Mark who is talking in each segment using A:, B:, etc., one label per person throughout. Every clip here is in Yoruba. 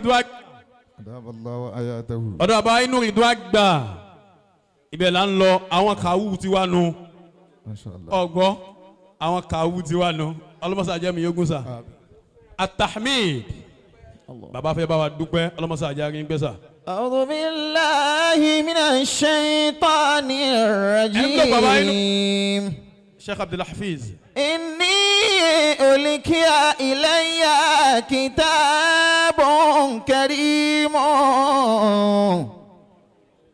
A: Ìdó àgbà.
B: أدام الله حياته.
A: Ọ̀dọ̀ bàbá inú ìdó àgbà, ibẹ̀ là ń lọ. Àwọn kàwú ti wá nu.
B: ما شاء الله.
A: Ọgbọ́, àwọn kàwú ti wá nu. Ọlọ́mọsá jẹ́ mi yógún sa atahmid. Bàbá fẹ́ bá wa dúpẹ́. Ọlọ́mọsá jẹ́ arin gbẹ́sà.
C: أعوذ بالله من الشيطان الرجيم.
A: Sheikh Abdulhafiz.
C: إني ألقي إلي كتاب كريم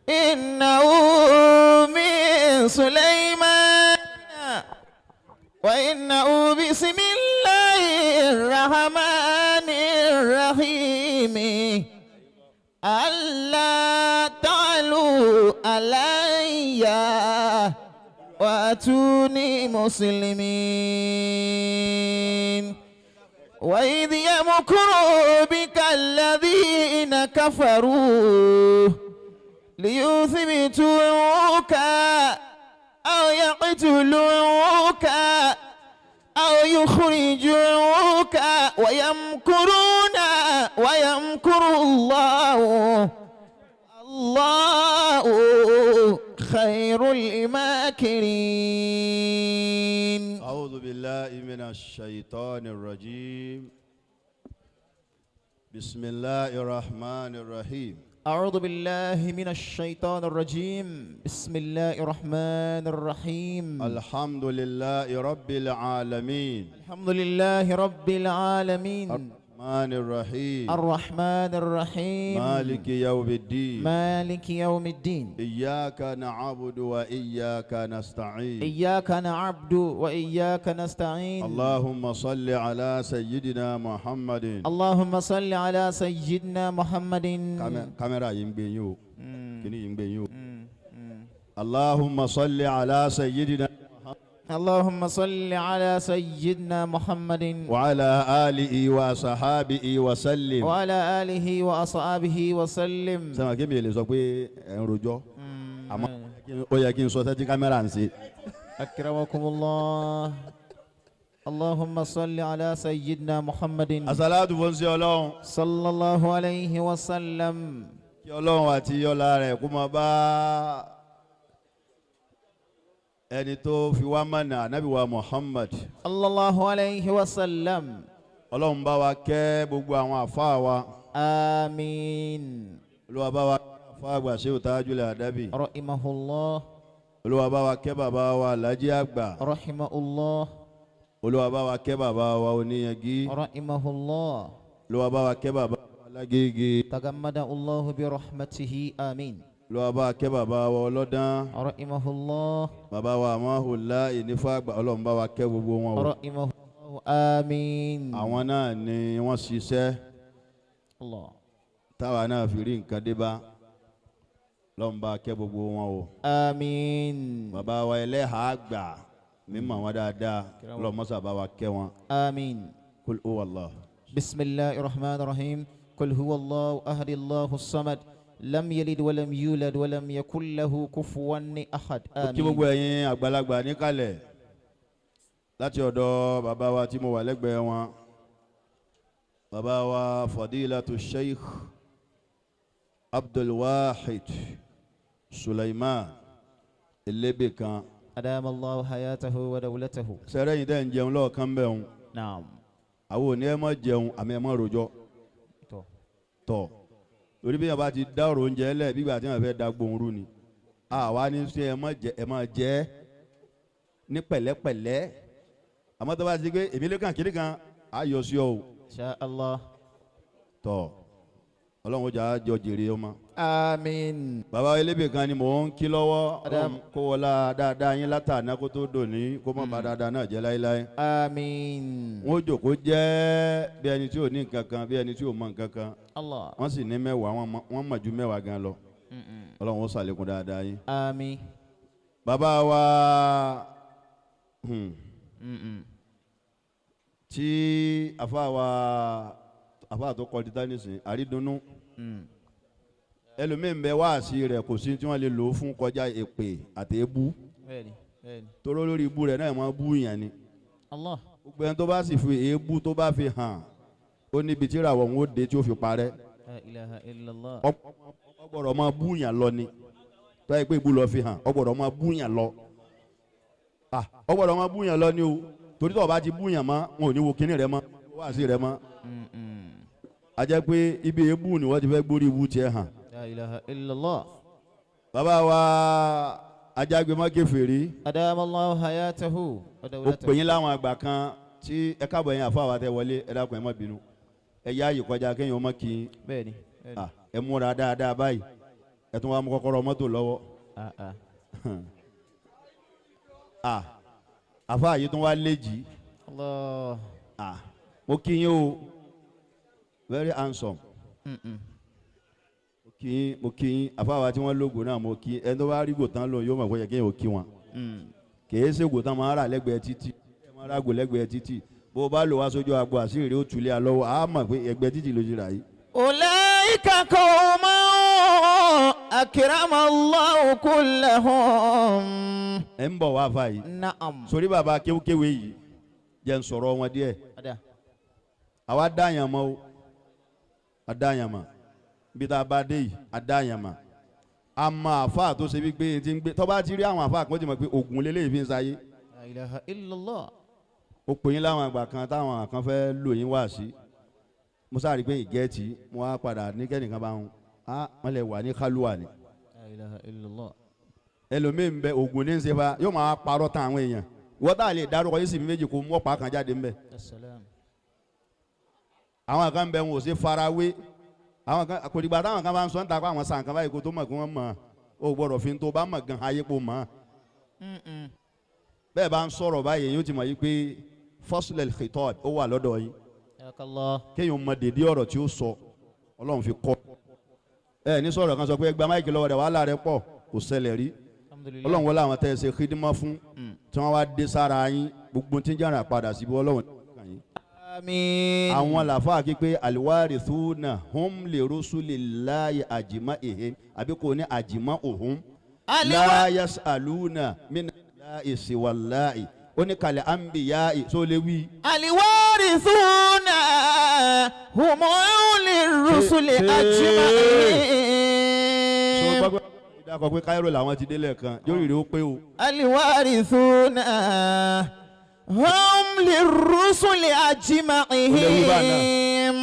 C: إنه من سليمان وإنه بسم الله الرحمن الرحيم ألا تعلوا علي وأتوني مسلمين. وإذ يمكر بك الذين كفروا ليثبتوك أو يقتلوك أو يخرجوك ويمكرون ويمكر الله، الله خير الماكرين.
D: أعوذ بالله من الشيطان الرجيم. بسم الله الرحمن الرحيم.
C: أعوذ بالله من الشيطان الرجيم. بسم الله الرحمن الرحيم.
D: الحمد لله رب العالمين.
C: الحمد لله رب العالمين.
D: الرحمن الرحيم.
C: الرحمن الرحيم.
D: مالك يوم الدين.
C: مالك يوم الدين.
D: إياك نعبد وإياك نستعين.
C: إياك نعبد وإياك نستعين.
D: اللهم صل على سيدنا محمد.
C: اللهم صل على سيدنا محمد.
D: Kámẹ́rà yìí ń gbé yín o, kíní yìí ń gbé yín o. اللهم صل على سيدنا
C: اللهم صل على سيدنا محمد.
D: وعلى آله وصحابه وسلم.
C: وعلى آله وأصحابه وسلم.
D: Sẹ́wọ̀n kí mi lè sọ pé ẹ̀ ń rojọ́, àmọ́ ó yẹ kí n sọ sẹ́tí kámẹ́rà ń ṣe.
C: أكرمكم الله. اللهم صل على سيدنا محمد.
D: Àsàlátù fún sí Ọlọ́run.
C: صلى الله عليه وسلم.
D: Kí Ọlọ́run àti ọlá rẹ̀ kó máa bá ẹni tó fi wá mọ̀nà, Ànábì wa Muhammad.
C: صلى الله عليه وسلم.
D: Ọlọ́run bá wa kẹ́ gbogbo àwọn àfáà wa.
C: آمين.
D: Olúwa bá wa kẹ́ àfáà àgbà Ṣéhù Tajul Adabi.
C: رحمه الله.
D: Olúwa bá wa kẹ́ bàbá wa Alhaji àgbà.
C: رحمه الله.
D: Olúwa bá wa kẹ́ bàbá wa Oníyangí.
C: رحمه الله.
D: Olúwa bá wa kẹ́ bàbá wa Lágége.
C: تغمده الله برحمته، آمين.
D: Olúwa bá wa kẹ́ bàbá wa Ọlọ́dán.
C: رحمه الله.
D: Bàbá wa Amahula ìnífà àgbà, Ọlọ́run bá wa kẹ́ gbogbo wọn o.
C: رحمه الله، آمين.
D: Àwọn náà ni wọ́n ṣiṣẹ́
C: الله
D: táwa náà fi rí nǹkan dé bá. Ọlọ́run bá kẹ́ gbogbo wọn o.
C: آمين.
D: Bàbá wa ẹlẹ́hàá àgbà mímọ̀ wọn dáadáa, Ọlọ́run mọ́sà bá wa kẹ́ wọn.
C: آمين.
D: قل هو الله.
C: بسم الله الرحمن الرحيم. قل هو الله أحد، الله الصمد، لم يلد ولم يولد ولم يكن له كفوا أحد.
D: Ó kí gbogbo
C: آمين.
D: ẹ̀yin àgbàlagbà níkàlẹ̀, láti ọ̀dọ̀ bàbá wa tí mo wà lẹ́gbẹ̀ẹ́ wọn, bàbá wa Fadilatu Sheikh Abdulwahid Suleiman Elebekan.
C: أدام الله حياته ودولته.
D: Sẹ́rẹ́ yìí dẹ́ ń jẹun lọ́ọ̀kan bẹ́ẹ̀ ń
C: نعم.
D: àwọn ò ní ẹ má jẹun, àmì ẹ má rojọ́.
C: Tọ́.
D: Tọ̀, torí bí yẹn bá ti dá ọ̀rọ̀ oúnjẹ lẹ̀ bí ìgbà tí wọ́n fẹ́ da gbóhùn rú ni. Àwa ní sẹ ẹ má jẹ, ẹ má jẹ ní pẹ̀lẹ́pẹ̀lẹ́, àmọ́ tó bá ti gbé èmi lẹ́kàn kiri kan á yọ sí ọ o.
C: إن شاء الله.
D: Tọ̀, Ọlọ́run ó jà á jọ jèrè ọmọ.
C: آمين.
D: Bàbá elébè kan ni mò ń kí lọ́wọ́.
C: Adam.
D: Ọlọ́run kó wọlá dáadáa yín látàná kó tó dòní, kó má ba dáadáa náà jẹ́ láéláé.
C: آمين.
D: Wọ́n jòkó jẹ́ bí ẹni tí ò ní nǹkan kan, bí ẹni tí ò mọ nǹkan kan.
C: الله.
D: Wọ́n sì ní mẹ́wàá, wọ́n mọ̀ ju mẹ́wàá gan lọ. Ọlọ́run ó ṣàlékún dáadáa yín.
C: آمين.
D: Bàbá wa tí àfa wa, àfa tó kọ́ dídá nísìnyí, àrídùnnú ẹlòmíín bẹ, wáàsí rẹ̀ kò sí tí wọ́n lè lò ó fún kọjá èpè àti ebú.
C: Bẹ́ẹ̀ni, bẹ́ẹ̀ni.
D: Toró lórí ibú rẹ̀ náà máa bú yàn ni.
C: الله.
D: Gbogbo ẹni tó bá sì fi èébú tó bá fi hàn, ó níbi tí ìràwọ̀ òun ó dé tí ó fi parẹ́.
C: لا ilaha illallah.
D: Ọgbọ́dọ̀ máa búyàn lọ ni tó yẹ pé ìbú lọ fi hàn ọgbọ́dọ̀ máa búyàn lọ. Ọgbọ́dọ̀ máa búyàn lọ ni o torí tó o bá ti búyàn mọ́ wọn ò ní wo kinní rẹ mọ́ wá sí rẹ mọ́. A jẹ́ pé ibi ebú ni wọ́n ti fẹ́ gbórí ibú tiẹ̀ hàn.
C: La ilaha illallah.
D: Bàbá wa Ajágbe má kèfèrí.
C: Adamallahu hayatahu.
D: Ó pè yín láwọn àgbà kan tí ẹ káàbọ̀ yín àfa àwọn àtẹ wọlé ẹ dákun ẹ má bínú ẹ yá àyè kọjá kéèyàn má kí n.
C: Bẹ́ẹ̀ni.
D: Ẹ múra dáadáa báyìí ẹ tún wá mú kọ́kọ́rọ́ mọ́tò lọ́wọ́. Àfa yìí tún wá léjì.
C: Allah.
D: Mo kí yín o, very handsome. Mo kí yín àfa wa tí wọ́n lógo náà mo kí ẹni tó bá rí gòtán lò yóò mọ̀ pé yẹ kéèyàn ò kí wọn. Kèé ṣe gòtán máa rà lẹ́gbẹ̀ẹ́ títì máa rà gò lẹ́gbẹ̀ẹ́ títì bó o bá lò wá sójú agbo àṣírí ó tulẹ̀ alọ́wọ́ a mọ̀ pé ẹgbẹ́ títì ló ti rà yìí.
C: Ulaika qawmun akrama Allahu kullahum.
D: Ẹ ń bọ̀ wá fa yìí.
C: Naam.
D: Sórí bàbá kéwkéwé yìí jẹ́ ń sọ̀rọ̀ wọn díẹ̀. Àwa dáyàn mọ́ o, a dáyàn mọ́ bí tá a bá dé yìí a dáyàn mọ́. A mọ àfa tó ṣe wípé ti ń gbé tó bá ti rí àwọn àfa kan ti mọ̀ pé ògùn lélẹ́yìí fi ń sáyé.
C: La ilaha illallah.
D: Ó pè yín láwọn àgbà kan táwọn kan fẹ́ lò yín wá sí. Mo sáré pé ìgẹ́ẹ̀tì mo wá padà ní kẹ́nìkan bá wọn á wọ́n lè wà ní kálúwà ni.
C: La ilaha illallah.
D: Ẹlòmíì ń bẹ ògùn ní ń ṣe fa yóò máa parọ́ tán àwọn èèyàn wọ́n tá a lè dárúkọ yìí sì méjì kó mú ọ̀pá kan jáde ń bẹ. Àwọn kan bẹ wọn ò ṣe farawé àwọn kan kò dìgbà táwọn kan bá ń sọ ń ta kó àwọn sàn kan báyìí kó tó mọ̀ kí wọ́n mọ̀ ó gbọ́dọ̀ fi tó bá mọ̀ gan ayé kó mọ̀. Bẹ́ẹ̀ bá ń sọ̀rọ̀ báyìí yóò ti mọ̀ yìí pé faslul khitab ó wà lọ́dọ̀ yín. Kéèyàn mọ dèdé ọ̀rọ̀ tí ó sọ Ọlọ́run fi kọ́ ẹ ní sọ̀rọ̀ kan sọ pé gba máìkì lọ́wọ́ rẹ̀ wàhálà rẹ̀ pọ̀ kò ṣẹlẹ̀ rí. Ọlọ́run wọlé àwọn tẹ́ ẹ ṣe kídímọ́ fún tí wọ́n wá dé sára yín gbogbo tí ń jàrà padà síbi Ọlọ́run.
C: Àmín.
D: Àwọn làfáà kí pé alwarithuna hum li rusulillahi ajma'ihim àbí kò ní ajma'uhum la yas'aluna minallahi siwallahi ó ní kàlẹ́ anbiya'i tó lè wí.
C: Alwarithuna hum li rusuli ajma'ihim.
D: Ìdákọ̀ pé Cairo làwọn ti délẹ̀ kan yóò rí rí ó pé o.
C: Alwarithuna hum lirrusuli ajma'ihim.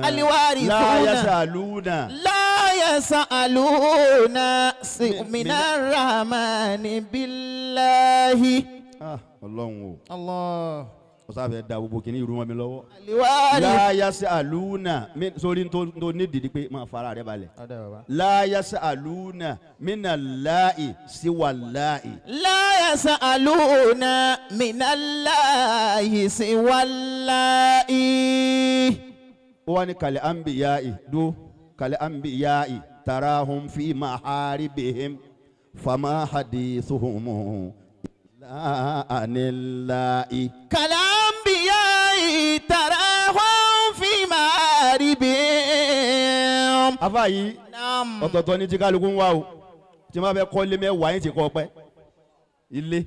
C: Alwarithuna
D: la yasaluna
C: la yasaluna minar rahmani billahi.
D: Ọlọ́run o.
C: Allah.
D: Ó sáfẹ́ da gbogbo kìíní irú mọ́ mi lọ́wọ́. La yasaluna sórí tó ní dìdí pé máa fara rẹ balẹ̀. La yasaluna minallahi siwallahi.
C: La yasaluna minallahi siwallahi.
D: Ó wá ní kàlẹ́ anbiya'i dó kàlẹ́ anbiya'i tarahum fi maharibihim fama hadithuhum anillahi.
C: Kàlàmbíyáì tarahum fi ma'aribihim.
D: Afa yìí ọ̀tọ̀ọ̀tọ̀ ní tí kálukú ń wá o tí wọ́n fẹ́ kọ́ ilé mẹ́wàá yín ti kọ́ pẹ́ ilé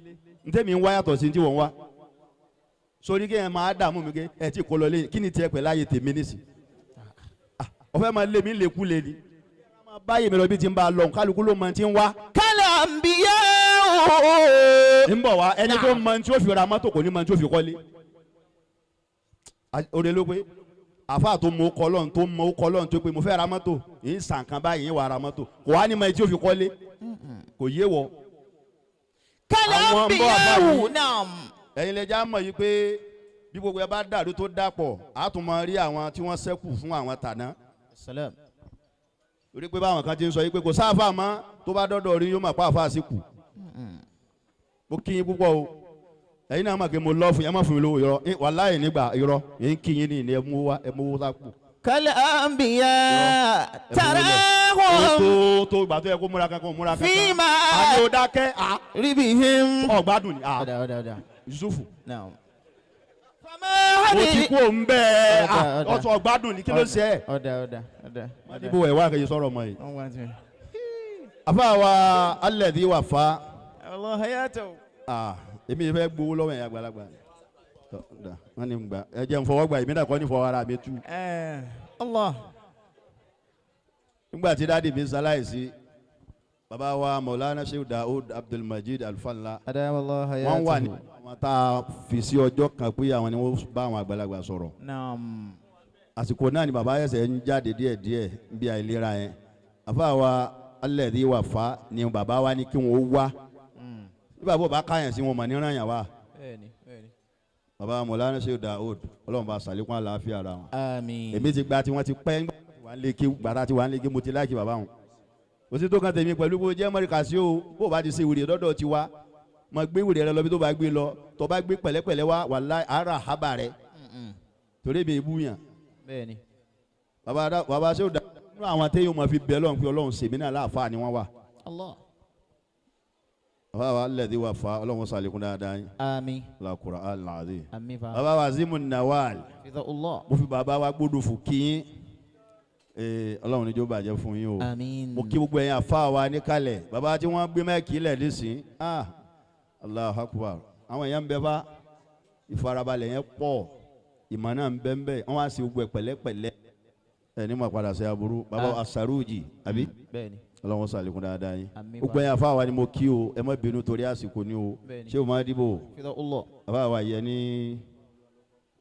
D: ntẹ́mi ń wá yàtọ̀ sí tí wọ́n ń wá sórí kí ẹ máa dààmú mi kí ẹ ti kọ́ lọ lé kí ni tiẹ̀ pẹ̀ láàyè tèmi nísì ọ̀fẹ́ máa lé mi lè kú lé ni báyìí mi lọ bí ti ń bá a lọ kálukú ló mọ ti ń wá.
C: Kàlàmbíyáì.
D: Ń bọ̀ wá ẹni tó mọ tí ó fi ra mọ́tò kò ní mọ tí ó fi kọ́lé. Oore ló pé àfa tó mọ ọkọ lọ́n tó mọ ọkọ lọ́n tó pé mo fẹ́ ra mọ́tò yìí ń sàn kan báyìí ń wà ra mọ́tò kò wá ní mọ tí ó fi kọ́lé kò yé wọ.
C: Kàlàmbíyáì naam.
D: Ẹ̀yin lè já mọ̀ yìí pé bí gbogbo ẹ bá dàrú tó dàpọ̀ á tún mọ rí àwọn tí wọ́n ṣẹ́kù fún àwọn tàná.
C: Salam.
D: Torí pé báwọn kan ti ń sọ yìí pé kò sáfà mọ́ tó bá dọ́dọ̀ rí yóò mọ̀ pé àfa sì kù. Mo kí yín púpọ̀ o ẹ̀yin náà mọ̀ pé mo lọ́ fún yín ẹ má fún mi lówó irọ́ wàláhì nígbà irọ́ yín kí yín ní ìní ẹ mú wá ẹ mú wá sápò.
C: Kàlàmbíyá tarahum
D: tó tó ìgbà tó yẹ kó múra kankan múra kankan.
C: fima
D: àti ó dákẹ́ à
C: ribihim.
D: ọ̀gbádùn ni à
C: Ọ̀dà ọ̀dà ọ̀dà.
D: Yusufu.
C: Naam.
D: Mo ti kú òun bẹ́ẹ̀ ọ̀tún ọ̀gbádùn ni kí ló ṣe é.
C: Ọ̀dà ọ̀dà ọ̀dà.
D: Mádìbò ẹ̀ wá kẹ́yìn sọ̀rọ̀ mọ́ yìí. Àfa wa alladhi wà fa.
C: Allah hayatahu.
D: Èmi fẹ́ gbowó lọ́wọ́ ẹ̀yin àgbàlagbà wọ́n ní gbà ẹ jẹ́ n fọwọ́ gbà èmi náà kọ́ ní fọwọ́ ara mi tú.
C: Allah.
D: Nígbà tí dáàdì mi ṣaláìsí, bàbá wa Maulana Sheikh Daoud Abdulmajid Alfanla,
C: أدام الله
D: wọ́n wà ní
C: حياته.
D: àwọn tá a fi sí ọjọ́ kan pé àwọn ni wọ́n bá àwọn àgbàlagbà sọ̀rọ̀.
C: نعم.
D: Àsìkò náà ni bàbá ẹsẹ̀ ń jáde díẹ̀díẹ̀ bí àìlera yẹn. Àfa wa alẹ́dí wà fa ni bàbá wa ní kí wọ́n wá. Bí bàbá ò bá káyàn sí wọn mọ̀ ní ràn yàn wá.
C: Bẹ́ẹ̀ni, bẹ́ẹ̀ni.
D: Bàbá Mọ̀lánà Sheikh Daoud, Ọlọ́run bá sàlékún àlàáfíà ara wọn.
C: آمين.
D: Èmi ti gba tí wọ́n ti pẹ́ wà ń lé kí gbàtà tí wà ń lé kí mo ti láìkí bàbá wọn. Kò sí tó kan tèmi pẹ̀lú bó jẹ́ mọ́ríkà sí o, bó o bá ti ṣe wèrè dọ́dọ̀ ti wá, mo gbé wèrè rẹ lọ bí tó bá gbé lọ, tó bá gbé pẹ̀lẹ́pẹ̀lẹ́ wá, wàláhì ara àhábà rẹ. Torí mi ìbú yàn.
C: Bẹ́ẹ̀ni.
D: Bàbá Sheikh Daoud nínú àwọn téèyàn máa fi bẹ́ẹ̀ lọ́n pé Ọlọ́run ṣèmí náà láàfáà ni wọ́n wà.
C: Allah.
D: Bàbá wa alladhi wà fa, Ọlọ́run sàlékún dáadáa yín.
C: آمين.
D: La Qur'an al-azim.
C: آمين. fa.
D: Bàbá wa Azimu Nawal.
C: حفظه الله.
D: Mo fi bàbá wa gbódò fò kí yín. Ọlọ́run ní jó bàjẹ́ fún yín o.
C: آمين.
D: Mo kí gbogbo ẹ̀yin àfa wa níkàlẹ̀. Bàbá tí wọ́n gbé mẹ́ẹ̀kì lẹ̀ nísìn. Ah, Allahu Akbar. Àwọn èèyàn ń bẹ fá. Ìfarabalẹ̀ yẹn pọ̀. Ìmọ̀ náà ń bẹ ń bẹ. Wọ́n wá sí gbogbo ẹ̀ pẹ̀lẹ́pẹ̀lẹ́. Ẹ ní mo padà sí aburú. Bàbá wa Saruji, àbí?
C: Bẹ́ẹ̀ni.
D: Ọlọ́run sàlékún dáadáa yín.
C: Àmín.
D: Gbogbo ẹ̀yin àfa wa ni mo kí o. Ẹ má bínú torí àsìkò ni o.
C: Bẹ́ẹ̀ni.
D: Ṣé o máa dìbò?
C: حفظه الله.
D: Bàbá wa yẹ ní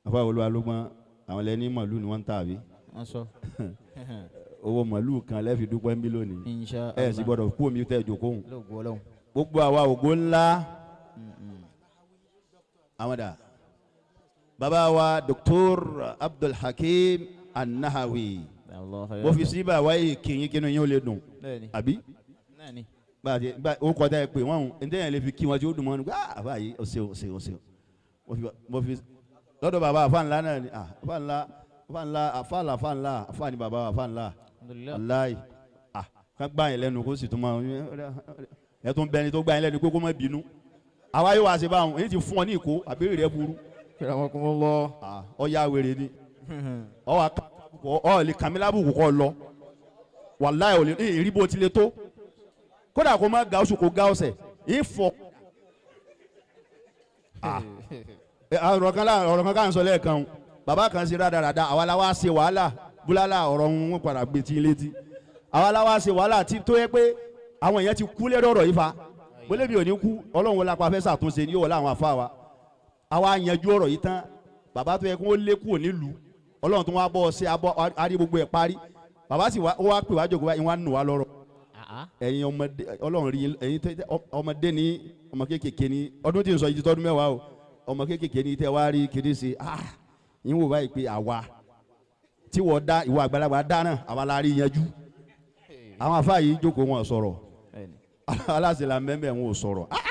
D: àfa olúwa ló gbọ́n àwọn lẹ́ni màlúù ni wọ́n ń tà àbí?
C: Wọ́n sọ.
D: Owó màlúù kan lẹ́ẹ̀fi dúpẹ́ ń bí lónìí.
C: إن شاء
D: Ẹ sì
C: الله.
D: gbọ́dọ̀ kú omi tẹ́ jókòó hùn.
C: Lóògùn Ọlọ́run.
D: Gbogbo àwa ògo ńlá. Àwọn dà. Bàbá wa Dr. Abdul Hakim An-Nahawi.
C: الله
D: Mo fi
C: حياته.
D: sí bàbá yìí kìyìn kínú yín ó lè dùn.
C: Bẹ́ẹ̀ni.
D: Àbí?
C: Náà ni.
D: Bá ó kọjá ẹ pé wọ́n ń ǹjẹ́ yẹn lè fi kí wọn tí ó dùn mọ́ ni ah àbá yìí ó ṣeun ó ṣeun ó ṣeun. Mo fi lọ́dọ̀ bàbá àfa ńlá náà ni, ah àfa ńlá, àfa ńlá, àfa ńlá, àfa ńlá, àfa ni bàbá àfa ńlá.
C: Alhamdulillah.
D: Wàláhì, ah ká gbá yẹn lẹ́nu kó sì tún máa ẹ tún bẹni tó gbá yẹn lẹ́nu pé kó má bínú. Àwa yóò wá ṣe báwọn èyí ti fún ọ ní ìkó àbẹ́rẹ́ rẹ burú.
C: Akramakumullah.
D: Ah ọ̀ya wèrè ni ọ wà ọ lè kàmílábùkù kọ́ lọ. Wàláhì ò lè ní ìrí bó ti lè tó. Kódà kó má ga oṣù kó ga ọ̀sẹ̀ ìfọ̀. Ọ̀rọ̀ kan ọ̀rọ̀ kan ká ń sọ lẹ́ẹ̀kan o. Bàbá kan ṣe rádaràda, àwa la wá ṣe wàhálà búlálà ọ̀rọ̀ wọn padà gbé tí létí. Àwa la wá ṣe wàhálà tí tó yẹ pé àwọn èèyàn ti kú lérò ọ̀rọ̀ yìí fa. Bólé mi ò ní kú, Ọlọ́run wọlé apá fẹ́ ṣàtúnṣe ní yóò wọlé àwọn àfa wa. Àwa yanjú ọ̀rọ̀ yìí tán, bàbá tó yẹ kó lé kúrò nílùú, Ọlọ́run tó wá bọ́ ọ ṣe abọ́ arí gbogbo ẹ̀ parí. Bàbá sì wá, ó wá pè wá jókòó wá, ìwọ́n á nù wá lọ́rọ̀. Ẹ̀yin ọmọdé, Ọlọ́run rí ẹ̀yin tẹ́ ọmọdé ní ọmọ kéékèèké ní ọdún tí ń sọ yìí ti tọ́dún mẹ́wàá o. Ọmọ kéékèèké ní tẹ́ wá rí kiri ṣe, ah yín wò báyìí pé àwa tí wọ́n dá ìwọ àgbàlagbà dáná àwa la rí yanjú. Àwọn àfáà yìí jókòó wọn sọ̀rọ̀. Aláṣẹ la mẹ́mẹ́ wọn ò sọ̀rọ̀. Ah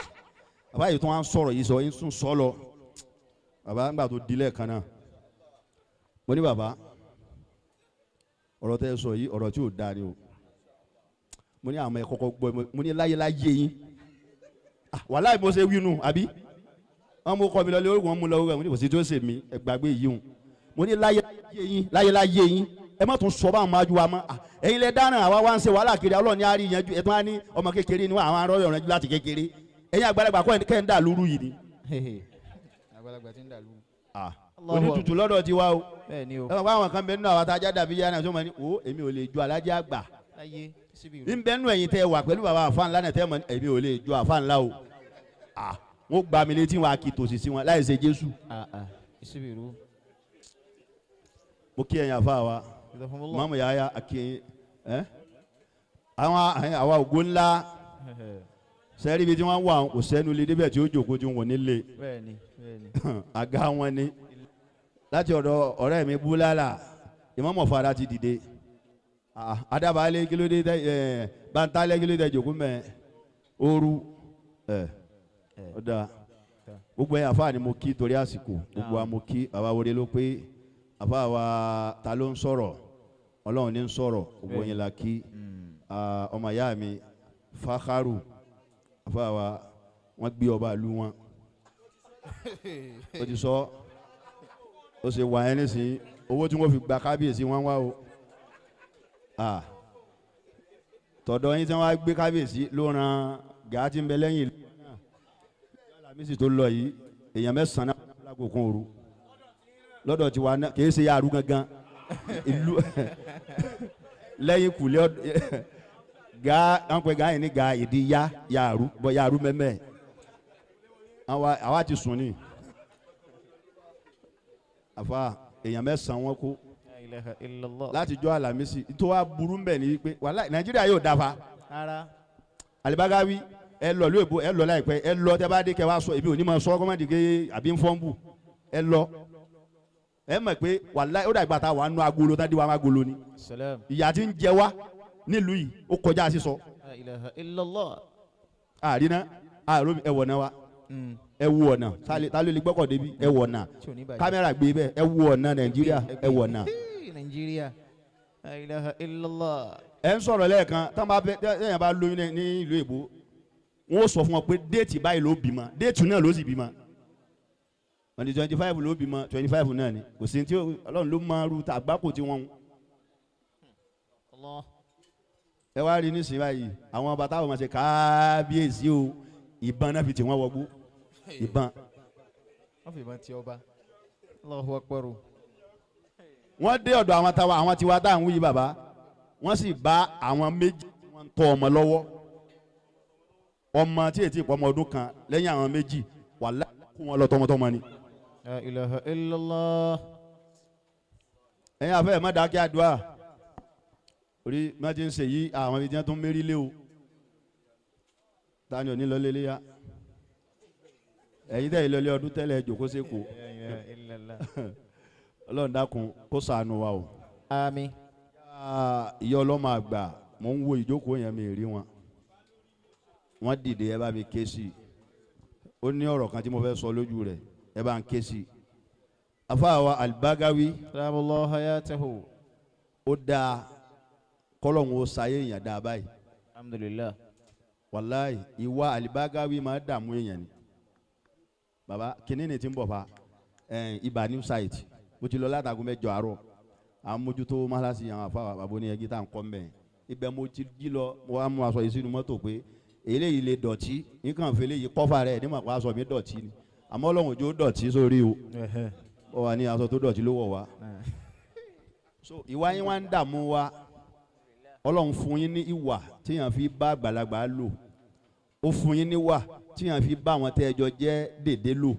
D: bàbá yìí tún wá ń sọ̀rọ̀ yìí sọ yìí tún sọ lọ. Bàbá ńgbà tó dilẹ̀ kan náà. Mo ní bàbá, ọ̀rọ̀ tẹ́ sọ yìí ọ̀rọ̀ tí ò dáa ni o. Mo ní àwọn ẹ̀ kọ́kọ́ gbọ́, mo ní láyé láyé yín. Ah wàláhì mo ṣe wí nù àbí? Wọ́n mú kọ́ mi lọ lé orúkọ wọn mú lọ orúkọ wọn ní kò sí tó ṣe mí, ẹ gbàgbé yìí hùn. Mo ní láyé láyé yín, láyé láyé yín. Ẹ má tún sọ báwọn máa ju wa mọ́. Ah ẹ̀yin lẹ dáná àwa wá ń ṣe wàhálà kiri, Ọlọ́run ní á rí yanjú. Ẹ tún á ní ọmọ kékeré ni wọ́n àwọn arọ́ yọ̀rọ̀ láti kékeré. Ẹ̀yin àgbàlagbà kọ́ ẹ̀ ń dà lóru yìí ni.
B: Àgbàlagbà ti ń dà lóru.
D: Ah onítùtù lọ́dọ̀ tiwa o.
C: Bẹ́ẹ̀ni o.
D: Ẹ mọ̀ pé àwọn kan bẹ nínú àwọn atajà dàbí yánnà tó mọ̀ ní o èmi ò lè ju alájà àgbà.
C: Láyé síbi ìrù.
D: Ń bẹ nínú ẹ̀yin tẹ́ wà pẹ̀lú bàbá àfa ńlá náà tẹ́ mọ̀ ní èmi ò lè ju àfa ńlá o. Ah wọ́n gba mi létí wọn a kì í tòsí sí wọn láì ṣe Jésù.
C: Ah ah síbi ìrù.
D: Mo kí ẹ̀yin àfa wa. Mọ̀mú yàrá akéyìn ẹ́ àwọn àwa ògo ńlá sẹ́rí ibi tí wọ́n wà kò sẹ́nu lé débẹ̀ tí ó jòkó tí wọ́n nílé.
C: Bẹ́ẹ̀ni, bẹ́ẹ̀ni.
D: Àga wọn ni láti ọ̀dọ̀ ọ̀rẹ́ mi búlálà ìmọ̀mọ̀ fara ti dìde. Adábàálẹ̀ kí ló dé tẹ ẹ bantalẹ̀ kí ló dé jòkó mẹ́ ooru ẹ ọ̀dà gbogbo ẹ̀ àfa ni mo kí torí àsìkò gbogbo wa mo kí bàbá wọlé ló pé àfa wa ta ló ń sọ̀rọ̀ Ọlọ́run ní ń sọ̀rọ̀ gbogbo yín la kí. Ọmọ ìyá mi Fákárù àfa wa wọ́n gbé ọba ìlú wọn ó ti sọ ó ṣe wà ẹ́ nísìnyí owó tí wọ́n fi gba kábíyèsí wọn wá o. Tọ̀dọ̀ yín tí wọ́n á gbé kábíyèsí ló ran gàá tí ń bẹ lẹ́yìn ìlú náà. Alámísì tó lọ yìí èèyàn mẹ́sàn-án náà lágòkun òru lọ́dọ̀ tiwa náà kì í ṣe yàrá gangan ìlú. Lẹ́yìn kùlé ọdún ga wọn pe ga yìí ní ga ìdí ya yàrú bọ yàrú mẹ́mẹ́ àwa ti sùn ni àfa èèyàn mẹ́sàn-án wọn kú
C: La ilaha illallah.
D: láti jọ Àlàmísì tó wá burú mbẹ̀ ni pé wàhálà Nàìjíríà yóò dáfa
C: Ara.
D: Alibagawi ẹ lọ lóye bo ẹ lọ láìpẹ́ ẹ lọ tẹ bá dé kẹ wá sọ èmi ò ní ma sọ kọ́mọ́dé ké àbí ń fọ́n bù ẹ lọ ẹ mọ̀ pé wàhálà ó dàgbà tá wà nù agolo tá di wà má agolo ni
C: Salam.
D: ìyà tí ń jẹ wá nílùú yìí ó kọjá sísọ
C: La ilaha illallah.
D: àríná àrò ẹ wọ̀ náà wa ẹ wù ọ̀nà tá ló lè gbọ́kọ̀ débi ẹ wọ̀ ọ̀nà
C: Tí ò ní bàjẹ́.
D: kámẹ́rà gbé bẹ́ẹ̀ ẹ wù ọ̀nà Nàìjíríà ẹ wọ̀ ọ̀nà.
C: Hey, Nàìjíríà. La ilaha illallah.
D: Ẹ ń sọ̀rọ̀ lẹ́ẹ̀kan tán bá fẹ́ tẹ́yìn bá lóyún ní ìlú èbó wọ́n ó sọ fún wọn pé déètì báyìí ló bímọ déètì náà ló sì bímọ wọ́n ní 25 ló bímọ 25 náà ni kò sí tí Ọlọ́run ló máa ru àgbákò tí wọ́n ń.
C: Allah.
D: Ẹ wá rí nísìnyí báyìí àwọn bàtà wọn máa ṣe kábíyèsí o ìbọn náà fi tì wọ́n wọgbó ìbọn.
B: Wọ́n fi ìbọn ti ọba.
C: Allahu akbar.
D: Wọ́n dé ọ̀dọ̀ àwọn tawa àwọn tiwa tá à ń wí bàbá wọ́n sì bá àwọn méjì tí wọ́n ń tọ́ ọmọ lọ́wọ́ ọmọ tí ètí ìpọ́nmọ ọdún kan lẹ́yìn àwọn méjì wàláhì kó wọn lọ tọmọtọmọ ni.
C: La ilaha illallah.
D: Ẹ̀yin afẹ́ ẹ̀ má dákẹ́ àdúrà orí má ti ń ṣe yí àwọn ibi tí wọ́n tún mérí lé o ta ni ò ní lọ lé léyà ẹ̀yin tẹ̀yìn lọlé ọdún tẹ́lẹ̀ jòkó sẹ́kọ̀ọ́.
C: La ilaha illallah.
D: Ọlọ́run dákun kó ṣàánú wa o.
C: Àmín.
D: Ìyá ọlọ́mọ àgbà mò ń wo ìjókòó yẹn mi rí wọn wọ́n dìde ẹ bá mi ké sí i ó ní ọ̀rọ̀ kan tí mo fẹ́ sọ lójú rẹ̀ ẹ bá ń ké sí i afáwa Alibagawi.
C: Salamallahu hayatahu.
D: Ó dáa kọ́lọ́hún ó sayé èèyàn dáa báyìí.
C: Alhamdulillah.
D: Wàláì ìwà Alibagawi máa dààmú èèyàn ni baba kìnínní ni ti ń bọ̀ fa ibà new site mo ti lọ látago 8 àárọ̀ à ń mójútó mọ́sálásí àwọn afáwa bàbá oníyẹgí tá à ń kọ́ mbẹ́ ibẹ̀ mo ti jí lọ mo wá mú aṣọ yìí sínú mọ́tò pé eléyìí lè dọ̀tí nǹkan fẹ́ eléyìí kọ́fà rẹ̀ nímọ̀ pé aṣọ mi dọ̀tí ni àmọ́ Ọlọ́run òjò dọ̀tí sórí o ó wà ní aṣọ tó dọ̀tí ló wọ̀ wá. So ìwà yín wá ń dààmú wa Ọlọ́run fún yín ní ìwà tíyàn fi bá àgbàlagbà lò ó fún yín níwà tíyàn fi bá àwọn tẹ́ ẹjọ́ jẹ́ dèdè lò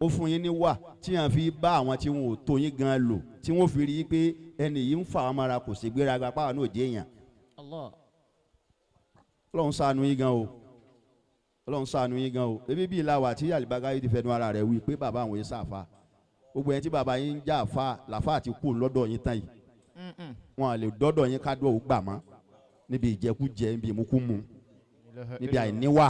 D: ó fún yín níwà tíyàn fi bá àwọn tí wọn ò tó yín gan lò tí wọn fi rí i pé ẹni yìí ń fà wọn mọ́ra kò sí gbéraga páwọn náà jẹ́ èèyàn.
C: Allah.
D: Ọlọ́run ṣàánú yín gan o Ọlọ́run ṣàánú yín gan o ebi bíi làwà tí Alibagawi ti fẹnu ara rẹ̀ wí pé bàbá àwọn yìí ṣàfà gbogbo ẹni tí bàbá yín ń já àfà làfà ti kú lọ́dọ̀ yín tán yìí wọn à lè dọ́dọ̀ yín ká dọ̀ ó gbà mọ́ níbi ìjẹkújẹ níbi ìmúkúmu níbi àìníwà.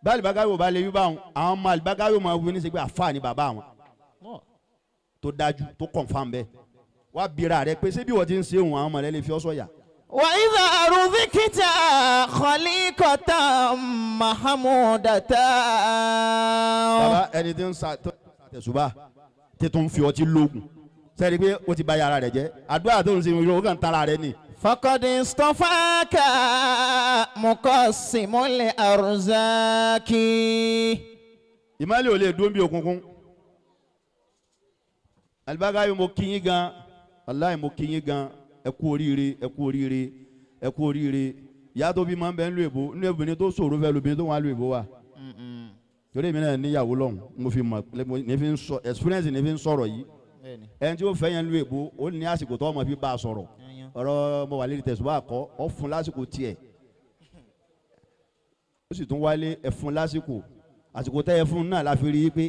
D: Bá Alibagawi ò bá lè wí báwọn àwọn ọmọ Alibagawi ò máa wí ní sẹ́gbẹ́ àfà ni bàbá àwọn tó dájú tó kọ̀nfàm bẹ́ẹ̀ wá bira rẹ pé ṣé bí wọ́n ti ń ṣe òun àwọn ọmọ rẹ lè fi ọ́ sọ̀yà.
C: وإذا رزقت خليقة محمودة.
D: Bàbá ẹni tí ń sa tó tẹ̀sùbà tí tó ń fi ọtí lóògùn sẹ́ni pé ó ti bà yàrá rẹ̀ jẹ́ àdúrà tó ń ṣe ìrìn òkàn tara rẹ̀ ni.
C: فقد اصطفاك مقسم الأرزاق.
D: Ìmọ̀lẹ̀ ò lè dún bí òkùnkùn. Alibagawi mo kí yín gan wàláhì mo kí yín gan ẹ kú oríire ẹ kú oríire ẹ kú oríire ìyá tó bí máa ń bẹ ń lu èbó nínú obìnrin tó ṣòro fẹ́ lóbìnrin tó wà lu èbó wa torí èmi náà níyàwó lọ́hùn mo fi mọ̀ ní fi ń sọ experience ní fi ń sọ̀rọ̀ yìí ẹni tí ó fẹ́ yẹn lu èbó ó ní àsìkò tó ọmọ fi bá a sọ̀rọ̀ ọ̀rọ̀ mo wà lérí tẹ̀sùbá kọ́ ọ fún lásìkò tiẹ̀ ó sì tún wálé ẹ fún lásìkò àsìkò tẹ́ ẹ fún náà la fi rí i pé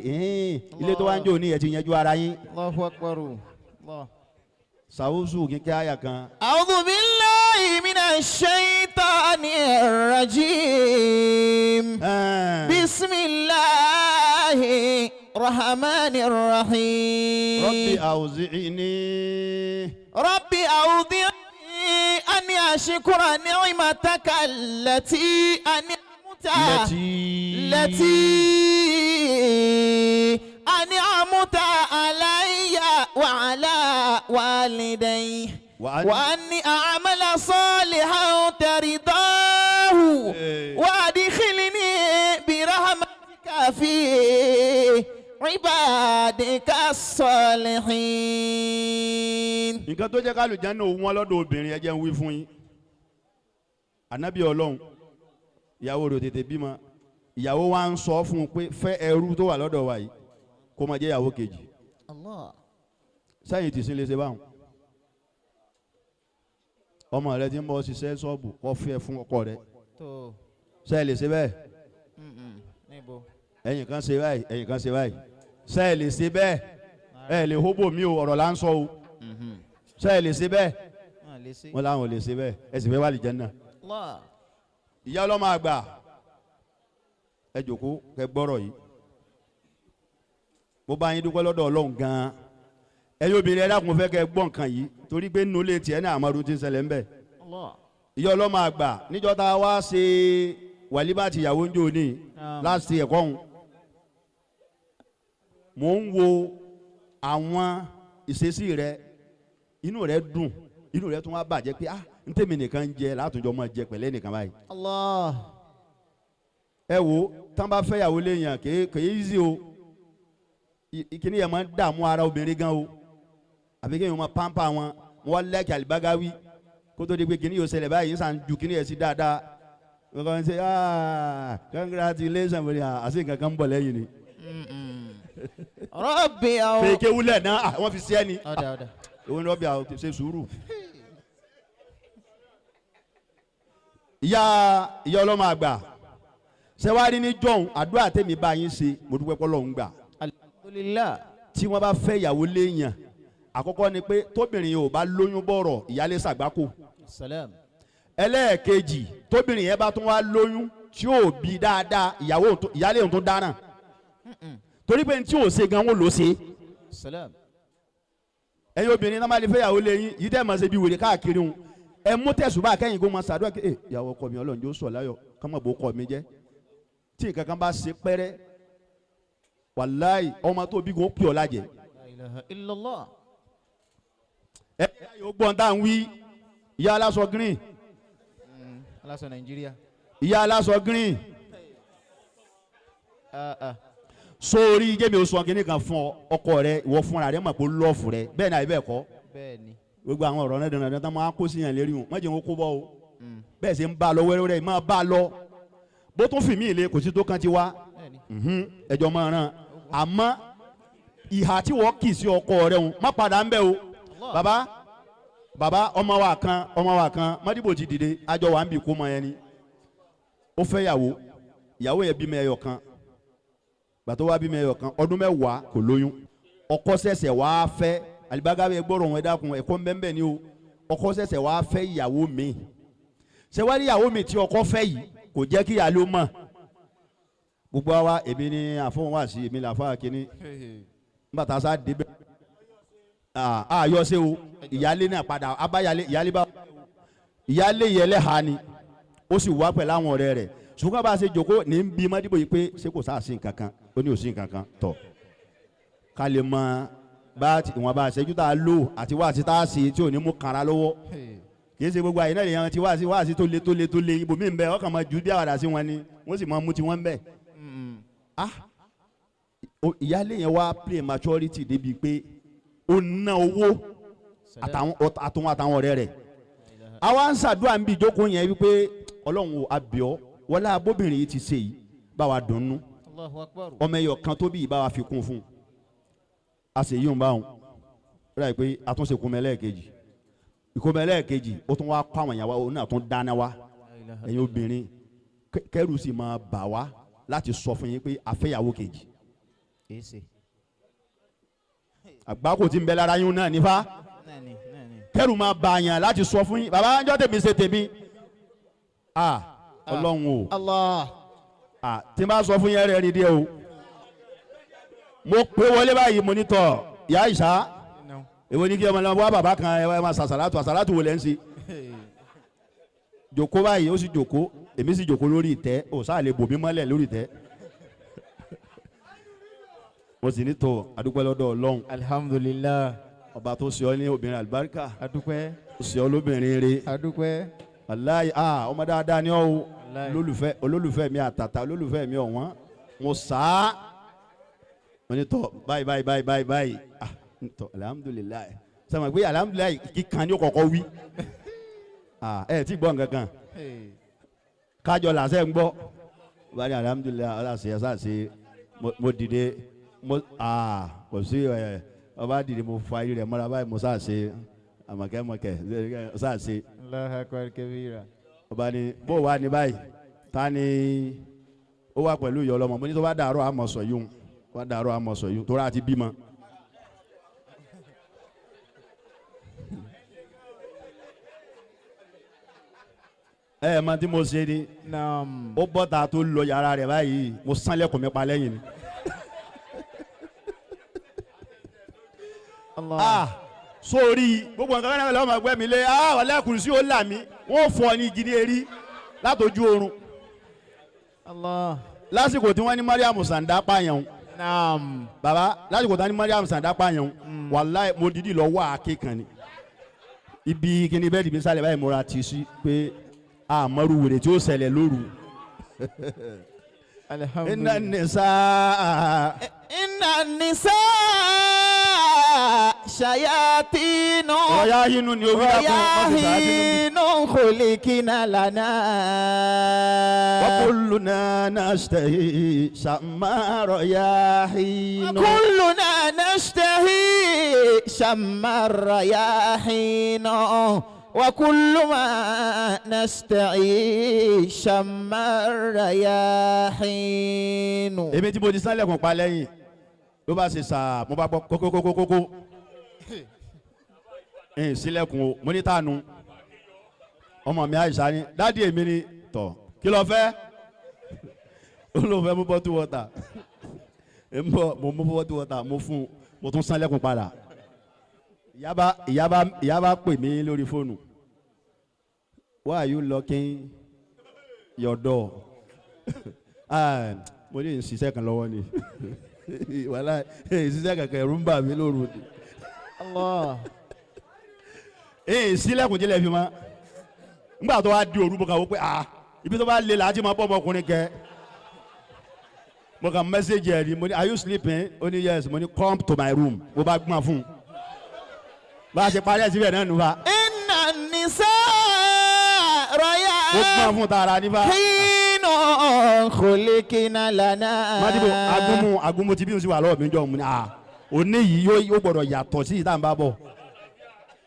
D: ilé tó wá ń jò ní ẹ ti yanjú ara yín.
C: Allahu akbar. Allah.
D: Sàwùsù kíkẹ́ àyà kan.
C: A'udhu billahi minash shaitanir rajim. Bismillahir rahmanir rahim.
D: Rabbi awzi'ni.
C: Rabbi awzi'ni an ashkura ni'mataka allati an'amta. Lati an'amta alayya wa ala walidayya. وأن أعمل صالحا ترضاه وأدخلني برحمتك في عبادك الصالحين.
D: Nǹkan tó jẹ́ kálùjánnà òun wọn lọ́dọ̀ obìnrin, ẹ jẹ́ ń wí fún yín. Ànábì Ọlọ́run, ìyàwó rẹ̀ ò tètè bímọ. Ìyàwó wa ń sọ fún un pé fẹ́ ẹrú tó wà lọ́dọ̀ wa yìí kó máa jẹ́ ìyàwó kejì.
C: Allah.
D: Sẹ́yìn tìsín lè ṣe báwọn. Ọmọ rẹ ti ń bọ́ ṣiṣẹ́ ṣọ́ọ̀bù kó fẹ́ fún ọkọ rẹ.
C: Tó.
D: Sẹ́yìn lè ṣe bẹ́ẹ̀?
C: Níbo?
D: Ẹ̀yìn kan ṣe báyìí, ẹ̀yìn kan ṣe báyìí. Sẹ́yìn lè ṣe bẹ́ẹ̀? Ẹ lè hóbò mí o, ọ̀rọ̀ là ń sọ o. Sẹ́yìn lè ṣe bẹ́ẹ̀?
C: Wọ́n lè ṣe.
D: Wọ́n láwọn ò lè ṣe bẹ́ẹ̀. Ẹ sì fẹ́ wà lìjẹ́ náà.
C: Allah.
D: Ìyá ọlọ́mọ àgbà, ẹ jòkó kẹ́ gbọ́rọ̀ yìí. Mo bá yín dúpẹ́ lọ́dọ̀ Ọlọ́run gan-an. Ẹ̀yin obìnrin, ẹ dákun, fẹ́ kẹ́ gbọ́ nǹkan yìí torí pé nínú ilé tiẹ̀ náà àmọ́dún ti ń ṣẹlẹ̀ ńbẹ̀.
C: Allah.
D: Ìyá ọlọ́mọ àgbà, níjọ́ tá a wá ṣe wàlíbà àti ìyàwó ń jò ní láti ẹ̀kọ́ òun, mò ń wo àwọn ìṣesí rẹ, inú rẹ dùn, inú rẹ tún wá bàjẹ́ pé ah, n tèmi nìkan ń jẹ látúnjọ máa jẹ pẹ̀lẹ́ nìkan báyìí.
C: Allah.
D: Ẹ wo, tán bá fẹ́ yàwó léèyàn kèé kèé easy o. Ìkíní yẹn máa ń dààmú ara obìnrin gan o, àbí kéèyàn máa pampa wọn. Wọn lẹ́kì àlìbágáwí kó tó di pé kíní yóò ṣẹlẹ̀ báyìí, ń sàn ju kíní yẹn sí dáadáa. Wọ́n kàn ń ṣe, "Ah, congratulations," mo ní àṣé nǹkan kan ń bọ̀ lẹ́yìn ni.
C: Rabbi aw.
D: Fèké wúlẹ̀ náà, ah, wọ́n fi ṣe é ni.
C: Ọ̀dà ọ̀dà.
D: Òun ni wọ́n bí àwọn ṣe sùúrù. Ìyá ìyá ọlọ́mọ àgbà, ṣẹwárí ní jọ̀hún, àdúrà tèmi bá yín ṣe, mo dúpẹ́ pé Ọlọ́run gbà.
C: Alhamdulillah.
D: Tí wọ́n bá fẹ́ ìyàwó léèyàn, àkọ́kọ́ ni pé tóbìnrin yẹn ò bá lóyún bọ̀rọ̀, ìyálé ṣàgbákò.
C: Salam.
D: Ẹlẹ́ẹ̀kejì, tóbìnrin yẹn bá tún wá lóyún tí ò bí dáadáa, ìyàwó ìyálé òun tó dáràn torí pé tí ò ṣe gan wọn ló ṣe.
C: Salam.
D: Ẹ̀yin obìnrin náà máa lè fẹ́ ìyàwó léyìn yìí tẹ́ ẹ̀ máa ṣe bí wèrè káàkiri òun, ẹ mú tẹ̀sùbá kẹ́yìn kó máa ṣàdúrà kí ẹ ìyàwó ọkọ mi, Ọlọ́run yóò sọ̀ láyọ̀, kọ́mọ̀ bó kọ́ mi jẹ́. Tí nǹkan kan bá ṣe pẹ́rẹ́, wàláì, ọmọ tó bí kò pè ọ́ lájẹ̀.
C: La ilaha illallah.
D: Ẹ yóò gbọ́n tá à ń wí. Ìyá aláṣọ green.
B: Aláṣọ Nàìjíríà.
D: Ìyá aláṣọ green.
B: Ah, ah.
D: Sórí jẹ́mi ò sọ kínní kan fún ọ. Ọkọ rẹ, ìwọ fúnra rẹ mọ̀ pé ó love rẹ, bẹ́ẹ̀ ni àbí bẹ́ẹ̀ kọ́?
B: Bẹ́ẹ̀ ni.
D: Gbogbo àwọn ọ̀rọ̀ náà dandan tán máa kó sí yàn lérí wọn, má jẹ́ wọn kó bọ́ o. Bẹ́ẹ̀ ṣe ń bá a lọ wẹ́rẹ́wẹ́rẹ́, máa bá a lọ. Bó tún fìmí ìle kò sí tó kàn ti wá.
B: Bẹ́ẹ̀ ni.
D: Ẹjọ́ máa ràn, àmọ́ ìhà tí wọ́n kì í sí ọkọ rẹ ń má padà ń bẹ́ o. Bàbá bàbá, ọmọ wa kan, ọmọ wa kan mọ́dìbò ti dìde, àjọ wa ń bì kó mọ yẹn ni. Ó fẹ́ yàwó, ìyàwó yẹn bímọ ẹyọ kan. Gbàtọ́ wa bímọ ẹyọ kan, ọdún 10 kò lóyún. Ọkọ ṣẹ̀ṣẹ̀ wá fẹ́ alibaga bẹ gbọ́dọ̀ wọn. Ẹ dákun, ẹ̀kọ́ nbẹ́nbẹ́ ni o. Ọkọ ṣẹ̀ṣẹ̀ wá fẹ́ ìyàwó mi. Ṣẹwárí ìyàwó mi tí ọkọ fẹ́ yìí kò jẹ́ kí ìyàló mọ̀. Gbogbo wa, èmi ni àfọwọ́n wá sí, èmi là fún akínní nígbà tá a sá débẹ̀ àyọ ṣe o. Ìyálé náà padà abáyálé, ìyálé bá ìyálé yẹlẹ́ ha ni, ó sì wá pẹ̀lú àwọn ọ̀rẹ́ rẹ̀. Ṣùgbọ́n bá a ṣe jòkó ní bí mọ́dìbò yìí pé ṣé kò sáà sí nǹkan kan, ó ní ò sí nǹkan kan tọ̀ ká lè mọ bá ìwọ̀n bá ṣẹ́jú tá a lò àti wá àti tá a ṣe tí ò ní mú kanra lọ́wọ́. Kì í ṣe gbogbo àyè náà lèèyàn ti wá sí wá sí tó le tó le tó le. Ibòmí ń bẹ, ọkàn máa ju bí àwàdà sí wọn ni, wọ́n sì máa mú tiwọn ń bẹ. Ah, ìyáálé yẹn wá play maturity débi pé ó ná owó àtàwọn àtàwọn àtàwọn ọ̀rẹ́ rẹ̀. Àwa ń ṣàdúrà ń bí ìjókòó yẹn wípé Ọlọ́run ò abíọ́ wọlé abóbìnrin yìí ti ṣe yìí, bá wa dùnnú.
C: Allahu akbar.
D: Ọmọ ẹyọ kan tó bí yìí, bá wa fi kún fún un. A sì yíyún báwọn ó dàbí pé àtúnṣe kúnmẹ́lẹ́ẹ̀kejì ìkúnmẹ́lẹ́ẹ̀kejì, ó tún wá kó àwọn ìyàwó òun náà tún dáná wá. Ẹ̀yin obìnrin, kẹ́rù sì máa bà wá láti sọ fún yín pé àfẹ́yàwó kejì.
C: Èsì.
D: Àgbákò tí ń bẹ lára yín náà nífa.
C: Náà ni náà ni.
D: Kẹ́rù máa bà yàn láti sọ fún yín. Bàbá ńjọ́ tèmi ṣe tèmi, ah, Ọlọ́run o.
C: Allah.
D: Ah, tí n bá sọ fún yín rẹ̀ rí díẹ̀ o. Mo pé wọlé báyìí, mo ní tọ̀ ìyá ìṣá, èwo ní kí ọmọ náà wá bàbá kan, ẹ máa ṣàṣàlátù àṣàlátù wò lẹ́ ń ṣe. Jòkó báyìí, ó sì jòkó, èmi sì jòkó lórí ìtẹ́. Ò sáà lè bò mí mọ́lẹ̀ lórí ìtẹ́. Mo sì ní tọ̀, adúpẹ́ lọ́dọ̀ Ọlọ́run.
B: Alhamdulillah.
D: Ọba tó ṣe ọ́ ní obìnrin àlùbáríkà.
B: Adúpẹ́.
D: Ó ṣe ọ́ lóbìnrin rere.
B: Adúpẹ́.
D: Wàláyé, ah, ọmọ dáadáa ni ọ́ o.
B: Wàláyé.
D: Olólùfẹ́, olólùfẹ́ mi àtàtà, olólùfẹ́ mi ọ̀wọ́n, mo sá á. Wọ́n ní tọ́ báyìí báyìí báyìí báyìí báyìí ah tọ́ alhamdulilayi sọ ma pé alhamdulilayi kíkan ní kọ̀kọ́ wí ah ẹ ti gbọ́ nǹkan kan kájọ làṣẹ ń gbọ́ báyìí alhamdulilayi ọlọ́sẹ̀ ẹ̀ sàṣe mo dìde mo ah kò sí ẹ ọba dìde mo fa ayé rẹ̀ mọ́ra báyìí mo sàṣe àmọ̀kẹ́mọ̀kẹ́ sàṣe.
B: Allahu akbar kabira.
D: Ọba ni bó wà ní báyìí ta ni ó wà pẹ̀lú ìyá ọlọ́mọ mo ní tó bá dàárọ̀ àmọ̀ sọ yún bá dàárọ̀ àmọ̀ sọ yún torí àti bímọ. Ẹ ẹ mọ tí mo ṣe ni ó bọ́ta tó lọ yàrá rẹ̀ báyìí mo sánlẹ̀kùn mi pa lẹ́yìn ni. Ah sórí gbogbo nǹkan kan náà lọ́mọ ẹgbẹ́ mi lé ah wàlẹ́ àkùrùsí ó là mí wọ́n fọ ní igi ní erí látọjú oorun. Lásìkò tí wọ́n ní Mariam Sanda pààyàn.
B: Naam.
D: Baba lásìkò tí wọ́n ní Mariam Sanda pààyàn wàláì mo dìídì lọ wá àáké kan ni. Ibi kíni bẹ́ẹ̀ dìbí sálẹ̀ báyìí mo ra tì sí pé àmọ́rú wèrè tí ó ṣẹlẹ̀ lóru.
B: Alhamdulillah.
D: Inna nisa.
C: Inna nisa shayatinu.
D: Rọ̀yáhínú ni orí dákun wọ́n ti sàá sínú.
C: Rọ̀yáhínú khulikina lana.
D: Wa kulluna nashtahi shamma rọ̀yáhínú.
C: Wa kulluna nashtahi shamma rọ̀yáhínú. Wa kullu ma nasta'i shamma rọ̀yáhínú.
D: Èmi tí mo ti sálẹ̀kùn pa lẹ́yìn ló bá ṣe sàá mo bá gbọ́ kókókókókó ẹ̀yìn sílẹ̀kùn o mo ní tànù ọmọ mi Àìṣà ni dádì èmi ni tọ̀ kí ló fẹ́ ó ló fẹ́ mú bottle water ń bọ̀ mo mú bottle water mo fún un mo tún sálẹ̀kùn padà ìyá bá pè mí lórí fóònù why are you locking your door? Mo ní ìṣiṣẹ́ kan lọ́wọ́ ni wàhálà ìṣiṣẹ́ kankan ẹ̀rù ń bà mí lóru ni.
B: Allah.
D: Ee sílẹ̀kùn jílẹ̀ fi ma ngbà tó wá di òru mo kàn wó pé ah ibi tó bá lè là á ti máa bọ́ ọmọkùnrin kẹ mo kàn mẹ́sẹ̀gì ẹ̀ ni mo ní are you sleeping? Ó ní yes. Mo ní come to my room. Mo bá gbọ́n fún un bá a ṣe parí ẹ̀ síbẹ̀ náà nù fa.
C: Inna nisa rọ̀yà.
D: Mo gbọ́n fún tààrà nífa.
C: Hínú khulikina lana.
D: Mádìbò agunmu tí bí n sì wà lọ́wọ́ mi jọ mu ni ah òní yìí yóò gbọ́dọ̀ yàtọ̀ sí ìta ń bá bọ̀.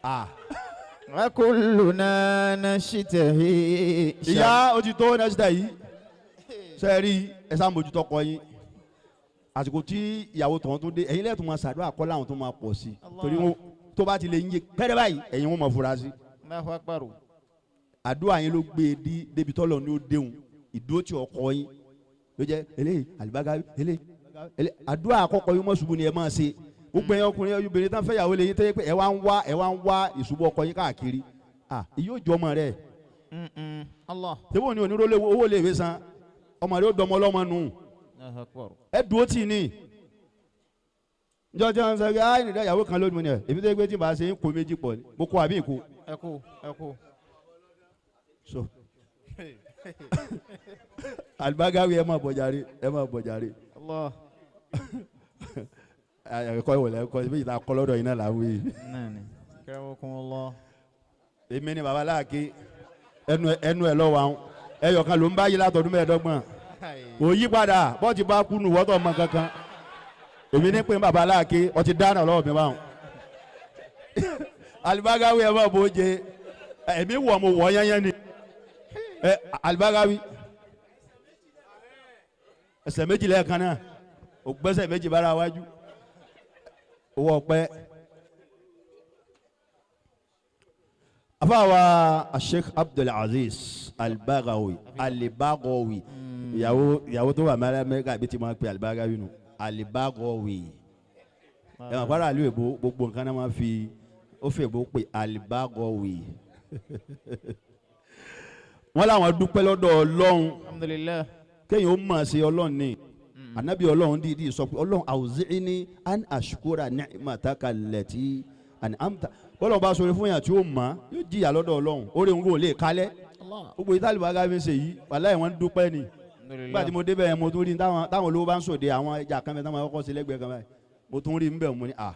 D: Ah.
C: Wa kulluna nashtahi.
D: Ìyá ó ti tó nashtahi yìí ṣe rí ẹ sá mójútó kọ yín àsìkò tí ìyàwó tọ̀hún tó dé ẹ̀yin lẹ́tùn máa ṣàdúrà kọ́ láwọn tó máa pọ̀ sí i torí wọn tó bá ti lè yín pẹ́rẹ́ báyìí ẹ̀yin wọn máa fura sí.
B: Allahu Akbar.
D: Àdúrà yín ló gbé e dí débi tọ́lọ̀ ní ó déhùn ìdúró tí ọkọ yín ló jẹ́ eléyìí àlùbágá eléyìí àdúrà àkọ́kọ́ yín mọ̀ ṣubú ni ẹ máa ṣe gbogbo ẹ̀yin ọkùnrin obìnrin tán fẹ́ yàwó lè yín tẹ́lẹ̀ pé ẹ wá ń wá ìṣubú ọkọ yín káàkiri ah ìyóò jọ ọmọ rẹ.
B: Allah.
D: Tẹ́wọ́n ní onírólé owó lè wé san ọmọ rẹ ó dọmọ ọlọ́mọ nù. Ẹ dúró tì ní. Njọ́ tí wọ́n sọ pé ayé nìdá ìyàwó kan lónìí mo ní ẹ̀ èmi tó yẹ pé tí màá ṣe ń kó méjì pọ̀ ni mo kó àbí ìkó.
B: Ẹ kú ẹ kú.
D: So alibagawi ẹ máa bọ̀ jàre ẹ máa bọ̀ jàre.
B: Allah.
D: Ẹ̀kọ́ ìwòlẹ̀ ẹ̀kọ́ ìbí ìta kọ́ lọ́dọ̀ yìí náà là ń wí.
B: Akramakumullah.
D: Èmi ni baba láàkí ẹnu ẹ lọ́wọ́ àwọn ẹyọ kan ló ń bá yí látọdún mẹ́ẹ̀ẹ́dọ́gbọ̀n kò yí padà bọ́ọ̀tì bá kú nù wọ́tọ̀ mọ kankan èmi ní pé baba láàkí ọtí dáná lọ́wọ́ mi báwọn. Alibagawi ẹ bá bò ó jẹ èmi wọ̀ mo wọ̀ yányán ni ẹ alibagawi ẹsẹ̀ méjì lẹ́ẹ̀kan náà ògbẹ́sẹ̀ méjì bára wájú owó ọpẹ́. Afaawa Sheikh Abdulaziz Albagawi Alibagawi ìyàwó tó wà mẹ́rẹ́ Amẹ́ríkà bí ti máa pe Albagawi nù Alibagawi ẹ máa fara àlú èbó gbogbo nǹkan náà máa fi ó fi èbó pe Alibagawi. Wọ́n làwọn dúpẹ́ lọ́dọ̀ Ọlọ́run.
B: Alhamdulillah.
D: Kéèyàn ó mọ̀ sí Ọlọ́run ni anabi Ọlọ́run dídí sọ pé Ọlọ́run awzi'ni an ashkura ni'mataka allati an'amta. Bọ́lá ọba sọ̀rọ̀ fún yàn tí ó mọ̀ yóò jìyà lọ́dọ̀ Ọlọ́run orí òun kò lè kalẹ̀. Gbogbo ìtàlù bá gáfíń ṣe yìí wàláhì wọ́n ń dúpẹ́ ni. Nígbà tí mo débẹ̀ yẹn mo tún rí táwọn olówó bá ń sòde àwọn ẹja kan bẹ táwọn akọ́kọ́ sí lẹ́gbẹ̀ẹ́ kan báyìí mo tún rí nbẹ̀ mo ní à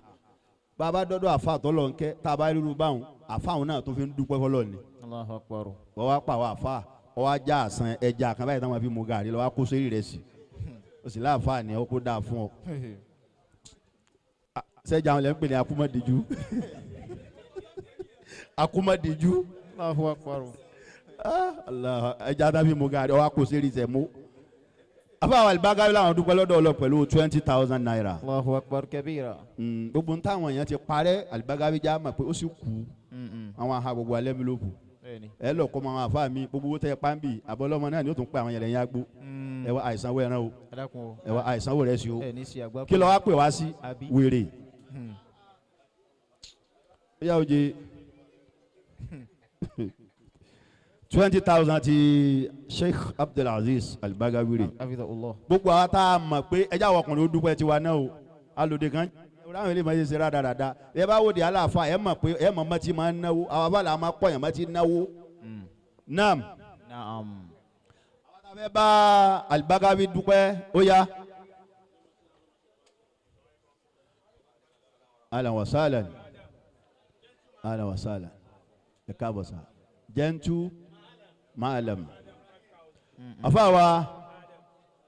D: bàbá dọ́dọ̀ àfa àtọ́lọ̀ ńkẹ́ tá a bá ríru báwọn àfa àwọn náà tó fi ń dúpẹ́ fọlọ́ ni.
C: Allahu Akbar.
D: Wọ́n wá pa àwọn àfa wọ́n wá já àsán ẹja kan báyìí táwọn fi mu gàrí lọ wá kó sórí rẹ̀ sí o sì láàfáà ni ó kó dáa fún ọ. Sẹ́jà àwọn lẹ́ ń pè ní akúmọ̀dìjú akúmọ̀dìjú.
B: Allahu Akbar.
D: Ẹja tàbí mu gàrí ọwọ́ kó sẹ́rí sẹ́ mú. Afáwọn Alibagawi làwọn dúpẹ́ lọ́dọ̀ ọlọ́ pẹ̀lú 20,000 naira.
C: Allahu Akbar kabira.
D: Gbogbo ń táwọn èèyàn ti parẹ́ Alibagawi já mọ̀ pé ó sì kú àwọn aha gbogbo alẹ́ mi ló kù. Ẹ lọ kọ́ mọ àwọn àfa mi gbogbo owó tẹ ẹ pàǹbì àbọ̀lọ́mọ náà ni ó tún pẹ́ àwọn yẹlẹ̀ yẹn agbó. Ẹ wá àìsànwó ẹran o ẹ wá àìsànwó rẹ sí o kí ló wá pè wá sí wèrè. Ó yà ó jẹ 20,000 ti Sheikh Abdulaziz Alibagawi rè. Gbogbo àwọn tá a mọ̀ pé ẹjẹ́ àwọn ọkùnrin ó dúpẹ́ tiwa náà o alòdì kan ráwọn ilé ìmọ̀ ṣe rádaràda ẹ bá wò di aláàfáà ẹ mọ̀ pé ẹ mọ̀ mọ́ ti máa ń náwó àwọn abala máa pọ̀ yàn mọ́ ti náwó. Naam.
C: Naam.
D: Àwọn tá a fẹ́ bá Alibagawi dúpẹ́ ó yá. Ahlan wa sahlan. Ahlan wa sahlan. Ẹ káàbọ̀ sá. Jẹ́ntu Maalam. Afáwa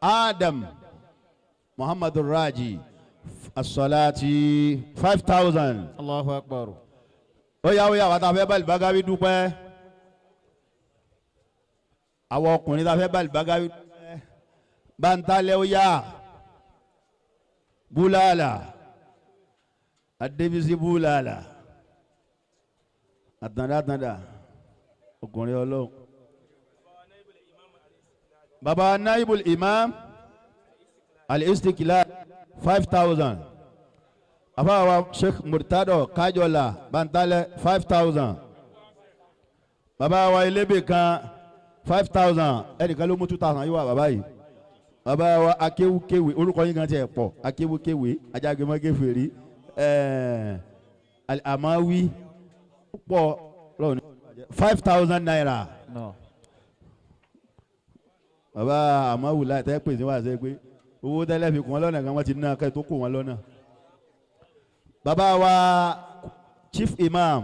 D: Adam Muhammadu Raji asolati 5,000.
C: Allahu Akbar.
D: Ó yá ó yá àwọn tá a fẹ́ bá Alibagawi dúpẹ́. Àwọn ọkùnrin tá a fẹ́ bá Alibagawi dúpẹ́. Bantalẹ̀ ó yá. Bulala. Adébísí Bulala. Àtàndá ọkùnrin Ọlọ́run. Baba Naibul Imam Al-Istiqlal 5,000. Afáwa Sheikh Murtado Kajola Bantale 5,000. Baba wa Elebe kan 5,000. Ẹnìkan ló mú 2,000 yóò wá bàbá yìí. Baba wa Akéwúkéwé orúkọ yín kan tiẹ̀ pọ̀ Akéwúkéwé Ajágémọ́géfèrí Amawi pọ̀ lọ́wọ́ 5,000 naira.
C: No.
D: Baba Amawu láì tẹ́ pèsè wá sí pé owó tẹ́lẹ̀ fi kún wọn lọ́nà kan wọ́n ti ná akẹ́ tó kó wọn lọ́nà. Baba wa Chief Imam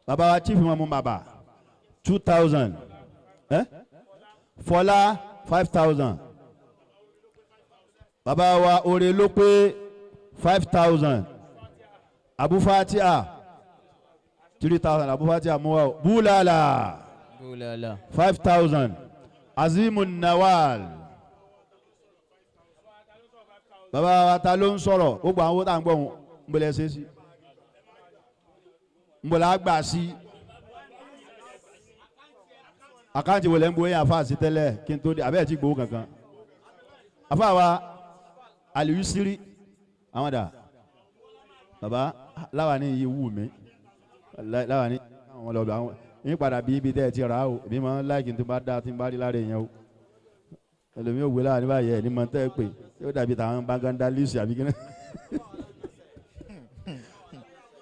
D: Baba wa Chief Imam baba 2,000 Fọlá 5,000. Baba wa Ore ló pé 5,000. Abu Fatia 3,000. Abu Fatia muwa Bulala
C: Bulala
D: 5,000. Azimu Nawal. Baba wa ta ló ń sọ̀rọ̀ gbogbo àwọn owó tá à ń gbọ́ wọn ń bọ̀lẹ̀ ṣe sí ń bọ̀lẹ̀ àgbà sí àkáǹtì wọlé ń gbóyè àfa àti tẹ́lẹ̀ kí n tó dé abẹ́ẹ̀ tí gbowó kankan àfa wa Aliyu Siri àwọn dà baba láwa ní iye wù mí láwa ní àwọn lọ́dọ̀ àwọn yín padà bí ibi tẹ́ ẹ ti rà á o èmi máa ń láìkí tó bá dá tí ń bá rí lára èèyàn o ẹlòmíì òwe láàrin báyìí ẹ ní mọ tẹ́ ẹ pé yóò dàbí tàwọn bagandalisi àbí kíni.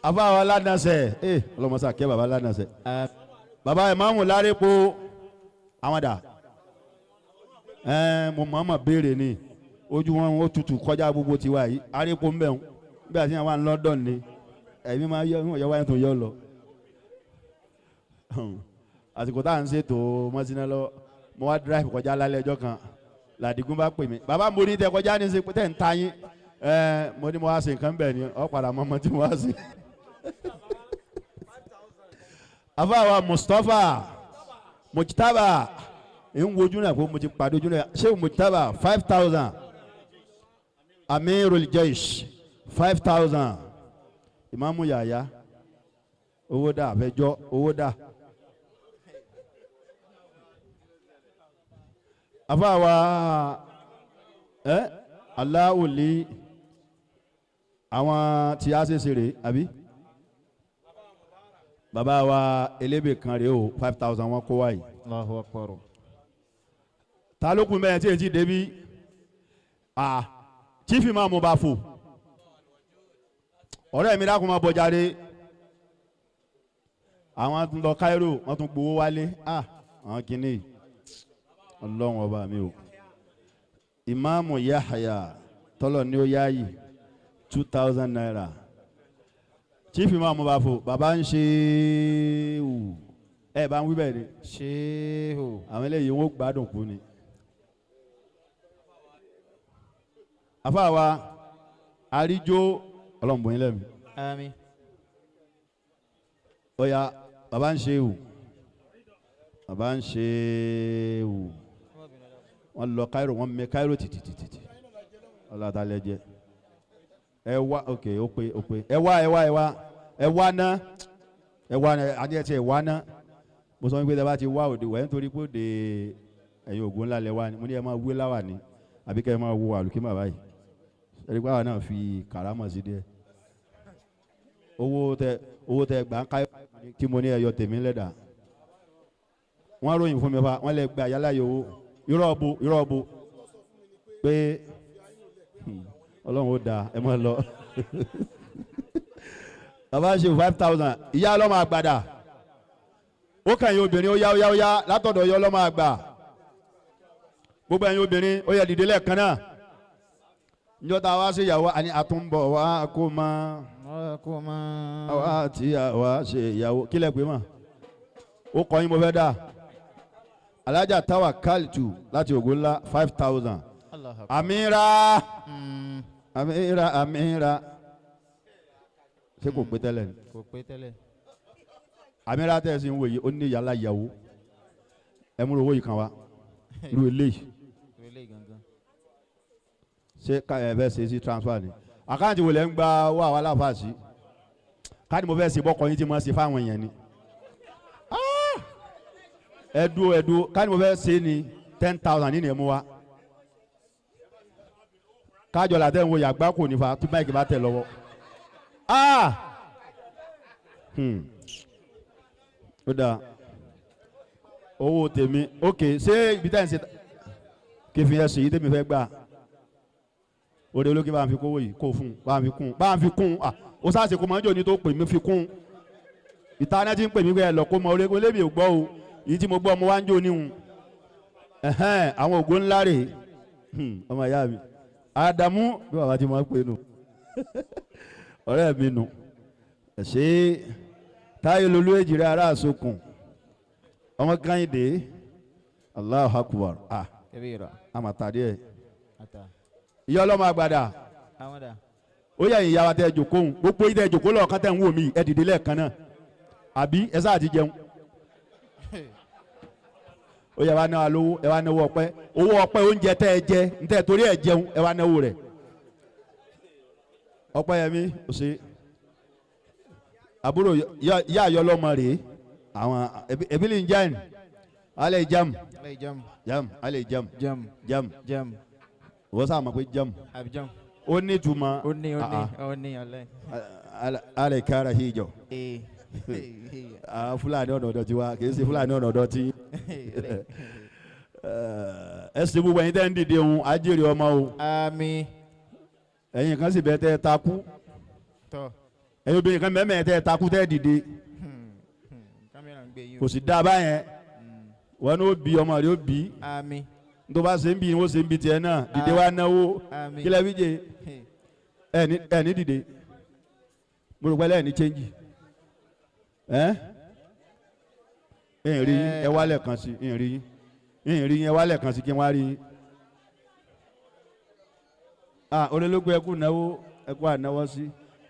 D: Àfáwọn ládàsẹ̀ ẹ ọlọmọsà kẹ́ baba ládàsẹ̀ baba ìmáàmù lárépo àwọn dà ẹ mo mọ̀ọ́mọ̀ béèrè ni ojú wọn ó tutù kọjá gbogbo tiwa yìí arépo ń bẹ̀ ń bí àti àwọn London ni ẹ̀mí máa yọ ìwọ̀n yọ wáyé tó yọ lọ. Àsìkò tá à ń ṣètò mọ́síná lọ mo wá drive kọjá lálẹ́ ẹjọ́ kan làdìgún bá pè mí bàbá mo ní tẹ kọjá ní ṣe tẹ̀ ń ta yín ẹ mo ní mo wá ṣe nǹkan bẹ́ẹ̀ ni ọ padà mọ́ ọmọ tí mo wá ṣe. Àfáàwà Mustapha Mujtaba ń wojú náà kó mo ti pàdé ojú náà ṣé Mujtaba 5,000 Amirul Jaish 5,000 Ìmáàmù Yàyà owó dà àfẹjọ́ owó dà. Àfáàwà aláwòlí àwọn tí a ṣe ṣe rè àbí bàbá wa elébè kan rèé o 5,000 wọn kó wáyé.
C: Allahu Akbar.
D: Ta ló kún bẹ́ẹ̀ tí èyí ti débi Chief Imam bá fò ọ̀rẹ́ mi dákun máa bọ̀ jáde àwọn tún lọ Cairo wọ́n tún gbowó wálé àwọn kìíní. Ọlọ́run ọba mi o. Ìmáàmù Yahaya tọ́lọ̀ ní ó yáàyè ₦2,000. Chief Imam Bafo bàbá ń ṣe wù ẹ bá ń wí bẹ́ẹ̀ ni.
C: Ṣéhù.
D: Àwọn eléyìí wọ́n gbádùn kú ni. Àfáà wa àríjó ọlọ́mùbọ̀yìn lẹ́mi.
C: Àmín.
D: Ó yá, bàbá ń ṣe wù, bàbá ń ṣe wù, wọ́n lọ Cairo, wọ́n mẹ Cairo tìtìtìtì ọlọ́dàlẹ̀ jẹ. Ẹ wá, ok, ó pé, ó pé. Ẹ wá, ẹ wá, ẹ wá, ẹ wá ná, ẹ wá ná, àti ẹ ti ẹ wá ná. Mo sọ wípé tẹ bá ti wá òde wẹ̀ nítorí pé òde ẹ̀yin ògùn ńlá lẹ wá ni. Mo ní ẹ máa wé láwà ní àbí kẹ́ ẹ máa wo àlùkí bàbá yìí ẹ̀rí pé àwa náà fi kàrámọ̀ sí díẹ̀. Owó tẹ gbà ń ká tí mo ní ẹ yọ tèmi lẹ́dà. Wọ́n ròyìn fún mi fa, wọ́n lè gba yálà yòówó. Irọ́ bu, irọ́ bu pé Ọlọ́run ó da ẹ máa lọ. Bàbá ṣe 5,000. Ìyá ọlọ́mọ àgbàdà ó kàn yín obìnrin. Ó yá, ó yá, ó yá látọ̀dọ̀ ìyá ọlọ́mọ àgbà. Gbogbo ẹ̀yin obìnrin, ó yẹ dìde lẹ́ẹ̀kan náà. Njọ́ tá a wá sí ìyàwó àní àtúnbọ̀ wá kó máa
C: Kó máa.
D: Àwa àti àwa ṣe ìyàwó kílẹ̀ pé mà ó kọ́ yín. Mo fẹ́ dà Alájà Táwà Kálítù láti Ògúnlá, 5,000.
C: Allah akbar.
D: Àmìrà, àmìrà, àmìrà, ṣé kò pé tẹ́lẹ̀ ni?
C: Kò pé tẹ́lẹ̀.
D: Àmìrà tẹ̀ sí ń wòye, ó ní ìyàlá ìyàwó. Ẹ múra owó yìí kan wá irú eléyìí.
C: Eléyìí gangan.
D: Ṣé ká ẹ fẹ́ ṣe sí transfer ni? Account wo lẹ́ ń gba owó àwọn aláfáà sí? Káàdì mo fẹ́ ṣe bọ́kọ yín tí mo ṣe fáwọn èèyàn ni. Ah! Ẹ dúró, ẹ dúró. Káàdì mo fẹ́ ṣe ni 10,000 nínú ẹ̀ mú wa. Kájọ làtẹ̀ ń wo yàgbá kò ní fa tí báyìí bá tẹ̀ lọ́wọ́. Ah! Ó dáa, owó tèmi. Ok, ṣé ibi tá ẹ̀ ń ṣe kí fi ẹ ṣe yìí tèmi fẹ́ gbà? Òde olókè bá ń fi kówó yìí kó fún un, bá ń fi kún, bá ń fi kún. Ah, ó sáà ṣe kó máa ń jò ní tó pè mí fi kún. Ìta náà ti ń pè mí pé ẹ lọ kó mọ orí lébi ò gbọ́ o. Èyí tí mo gbọ́ mo wá ń jò níhun. Ẹ̀hẹ́n, àwọn ògo ńlá rè. Ọmọ ìyá mi Ádámù, bí bàbá ti máa ń pè nù, ọ̀rẹ́ mi nù. Ẹ̀ ṣe táyé lolú èjìrẹ́ ará àsokùn ọmọ Kẹ́hìndé. Allahu Akbar, ah.
C: Kabira.
D: Àmàtàdé ẹ̀.
C: Ata.
D: Ìyá ọlọ́mọ àgbàdà.
C: Àwọn dà.
D: Ó yẹ ìyá wa tẹ jòkó ń gbogbo yìí tẹ jòkó lọ́ọ̀kan tẹ̀ ń wò mí, ẹ dìde lẹ́ẹ̀kan náà àbí ẹ sáà ti jẹun. Ó yẹ wa náà lówó, ẹ wá náwó ọpẹ́, owó ọpẹ́ oúnjẹ tẹ ẹ jẹ ntẹ torí ẹ jẹun, ẹ wá náwó rẹ̀. Ọpẹ́ yẹmi ó ṣe àbúrò ìyá àyọ ọlọ́mọ rèé. Àwọn ebili ń jẹun alẹ́ jam.
C: Alẹ́ jam.
D: Jam, alẹ́ jam.
C: Jam.
D: Jam.
C: Jam.
D: Wọ́n sáà mọ̀ pé jam.
C: Àbí jam.
D: Ó ní ìtumọ̀.
C: Ó ní, ó ní,
D: Ah,
C: ó ní ọlẹ́.
D: ah. Alẹ́ kára hijọ.
C: Ee.
D: Àwọn Fúlàní ọ̀nà ọ̀dọ̀ tiwa kì í ṣe Fúlàní ọ̀nà ọ̀dọ̀ tí ẹ ṣe. Gbogbo ẹ̀yin tẹ́ ń dìde ohun ajẹ́rìí ọmọ o.
C: Àmín.
D: Ẹ̀yin kan sì bẹ́ẹ̀ tẹ́ ẹ takú.
C: Tọ́.
D: Ẹ̀yin obìnrin kan mẹ́mẹ́ tẹ́ ẹ takú tẹ́ ẹ dìde.
C: Kámẹ́rà ń gbé yín o.
D: Kò sì dá a báyẹn. Wọn ní ó bí ọmọ rẹ ó bí.
C: Àmín.
D: Tó bá ṣe ń bí ó ṣe ń bí tiẹ̀ náà. Dìde wá náwó.
C: Àmín.
D: Kílẹ̀ fi jẹ ẹ ní dìde. Mo rò pé lẹ́ẹ̀ ní change ẹ ẹ rí yín. Ẹ wálẹ̀ kan sí ẹ rí yín, ẹ rí yín. Ẹ wálẹ̀ kan sí kí n wá rí yín. Ah, olólùgbé, ẹkú náwó, ẹkú ànáwó sí.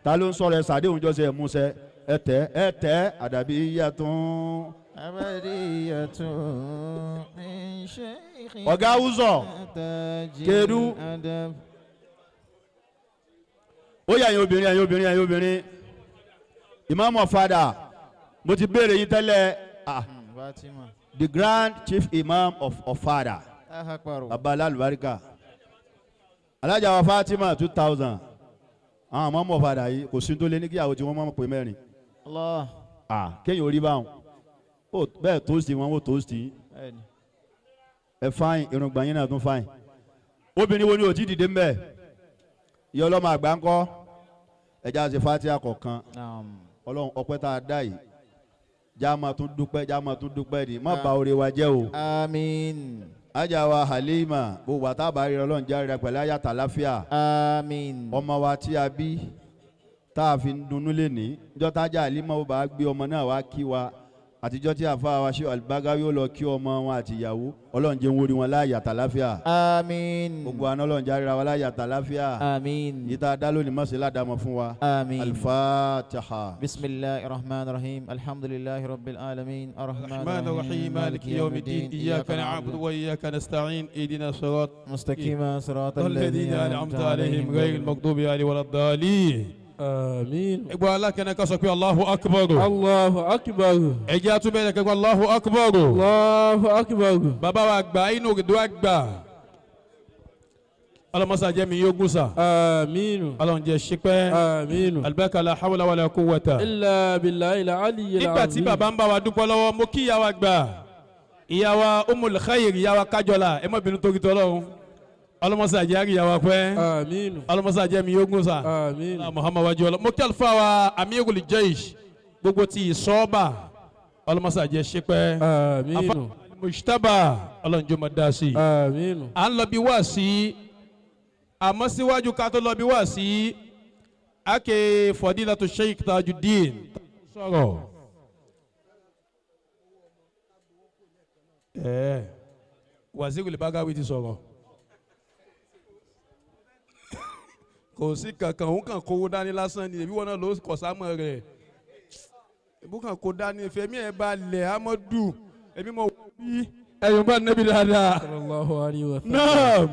D: Ta ló ń sọ̀rọ̀? Ẹ sàdéhùn jọ́sẹ̀ ẹ músẹ́. Ẹ tẹ, ẹ tẹ àdàbí yàtọ̀.
C: Abadiyatun min shaykhin
D: Ọ̀gá Uzọ̀,
C: tajil
D: Kedu.
C: adab.
D: Ó yẹ ẹ̀yin obìnrin, ẹ̀yin obìnrin, ẹ̀yin obìnrin. Ìmáàmù Ọ̀fadà, mo ti béèrè yín tẹ́lẹ̀, ah.
C: Fatima.
D: The grand chief imam of Ọ̀fadà.
C: Allahu Akbar.
D: Baba alálùbáríkà, alájà wa Fatima, 2,000. Àwọn ìmáàmù Ọ̀fadà yìí kò sí tó lé ní kíyàwó tí wọ́n mọ̀ pé mẹ́rin.
C: Allah.
D: Ah, kéèyàn orí báwọn ó bẹ́ẹ̀ tó sí wọn, ó tó sí.
C: Bẹ́ẹ̀ni.
D: Ẹ fáyìn, irùngbọ̀n yín náà tún fáyìn. Obìnrin wo ni ò tí dìde ń bẹ̀? Ìyá ọlọ́mọ àgbà ńkọ́? Ẹja ṣe fatia kọ̀ọ̀kan.
C: Naam.
D: Ọlọ́run, ọpẹ́ tá a dá yìí, já máa tún dúpẹ́, já máa tún dúpẹ́ ni. Má bà oore wa jẹ́ o.
C: Àmín.
D: Ajá wa Halima, gbogbo àtàbà rí Ọlọ́run jẹ́ àríra pẹ̀lú ayàtà láfíà.
C: Àmín.
D: Ọmọ wa tí a bí tá a fi ń dunnú lénìí, níjọ́ tájà Halima ó bá gbé ọmọ náà wá kí wa, àtijọ́ tí àfa wa ṣe Albagawi ó lọ kí ọmọ wọn àti ìyàwó, Ọlọ́run jẹ́ ń wórí wọn láàyè àtàláfíà.
C: Àmín.
D: Gbogbo àná Ọlọ́run jẹ́ àríra wa láàyè àtàláfíà.
C: Àmín.
D: Yìí tá a dá lónìí mọ̀ sí ládàámọ̀ fún wa.
C: Àmín.
D: Al-Fatiha.
C: بسم الله الرحمن الرحيم الحمد لله رب العالمين الرحمن
A: الرحمن الرحيم مالك يوم الدين إياك نعبد وإياك نستعين اهدنا الصراط
C: مستقيما صراط
A: الذين أنعمت عليهم غير المغضوب عليهم ولا الضالين.
E: Àmín.
A: Ẹgbẹ́ alákẹ́nẹ́ ká sọ pé Allahu Akbar.
E: Allahu akbar.
A: Ẹjẹ́ àtúbẹ̀rẹ̀ kẹ́kọ̀ọ́ Allahu Akbar.
E: Allahu akbar.
A: Bàbá wa gbà inú ògidò àgbà. Ọlọ́mọsá jẹ́ mi yóò gùn sà.
E: Àmín.
A: Ọlọ́run jẹ́ ṣípẹ́.
E: Àmín.
A: Alibarika la hawla wala quwwata.
E: Illa billahi al-aliyyil
A: Nígbà tí
E: azim.
A: bàbá ń bá wa dúpọ́ lọ́wọ́, mo kí ìyá wa gbà. Ìyá wa Umul Khair, ìyá wa Kájọlá, ẹ má bínú torí tọ́lọ́run. Ọlọ́mọsá jẹ́ àrí ìyá wa pẹ́.
E: Àmín.
A: Ọlọ́mọsá jẹ́ mi yóò gùn sà.
E: Àmín.
A: Muhammad wájú ọlọ. Mo kí àlùfáà wa Amirul Jaish, gbogbo ti ìsọ́ọ̀bà. Ọlọ́mọsá jẹ́ ṣípẹ́.
E: Àmín.
A: Mujtaba, ọlọ́njọ́ máa dá sí i.
E: Àmín.
A: À ń lọ bí wá sí, àmọ́ síwájú ká tó lọ bí wá sí, ake Fadilatu Sheikh Tajuddin sọ̀rọ̀. Ẹ̀ẹ́ Waziri Bagawi ti sọ̀rọ̀. Kò sí kankan, òun kàn kówó dání lásán ni, èbí wọn náà ló kọ̀ sámọ̀ rẹ̀. Èbú kàn kó dání, fẹ̀mí ẹ̀ balẹ̀ Amadu, èmi mọ̀ wọ́n bí ẹ̀yìn bá nẹ́bi dáadáa.
E: Sallallahu alayhi wa sallam.
A: Naam.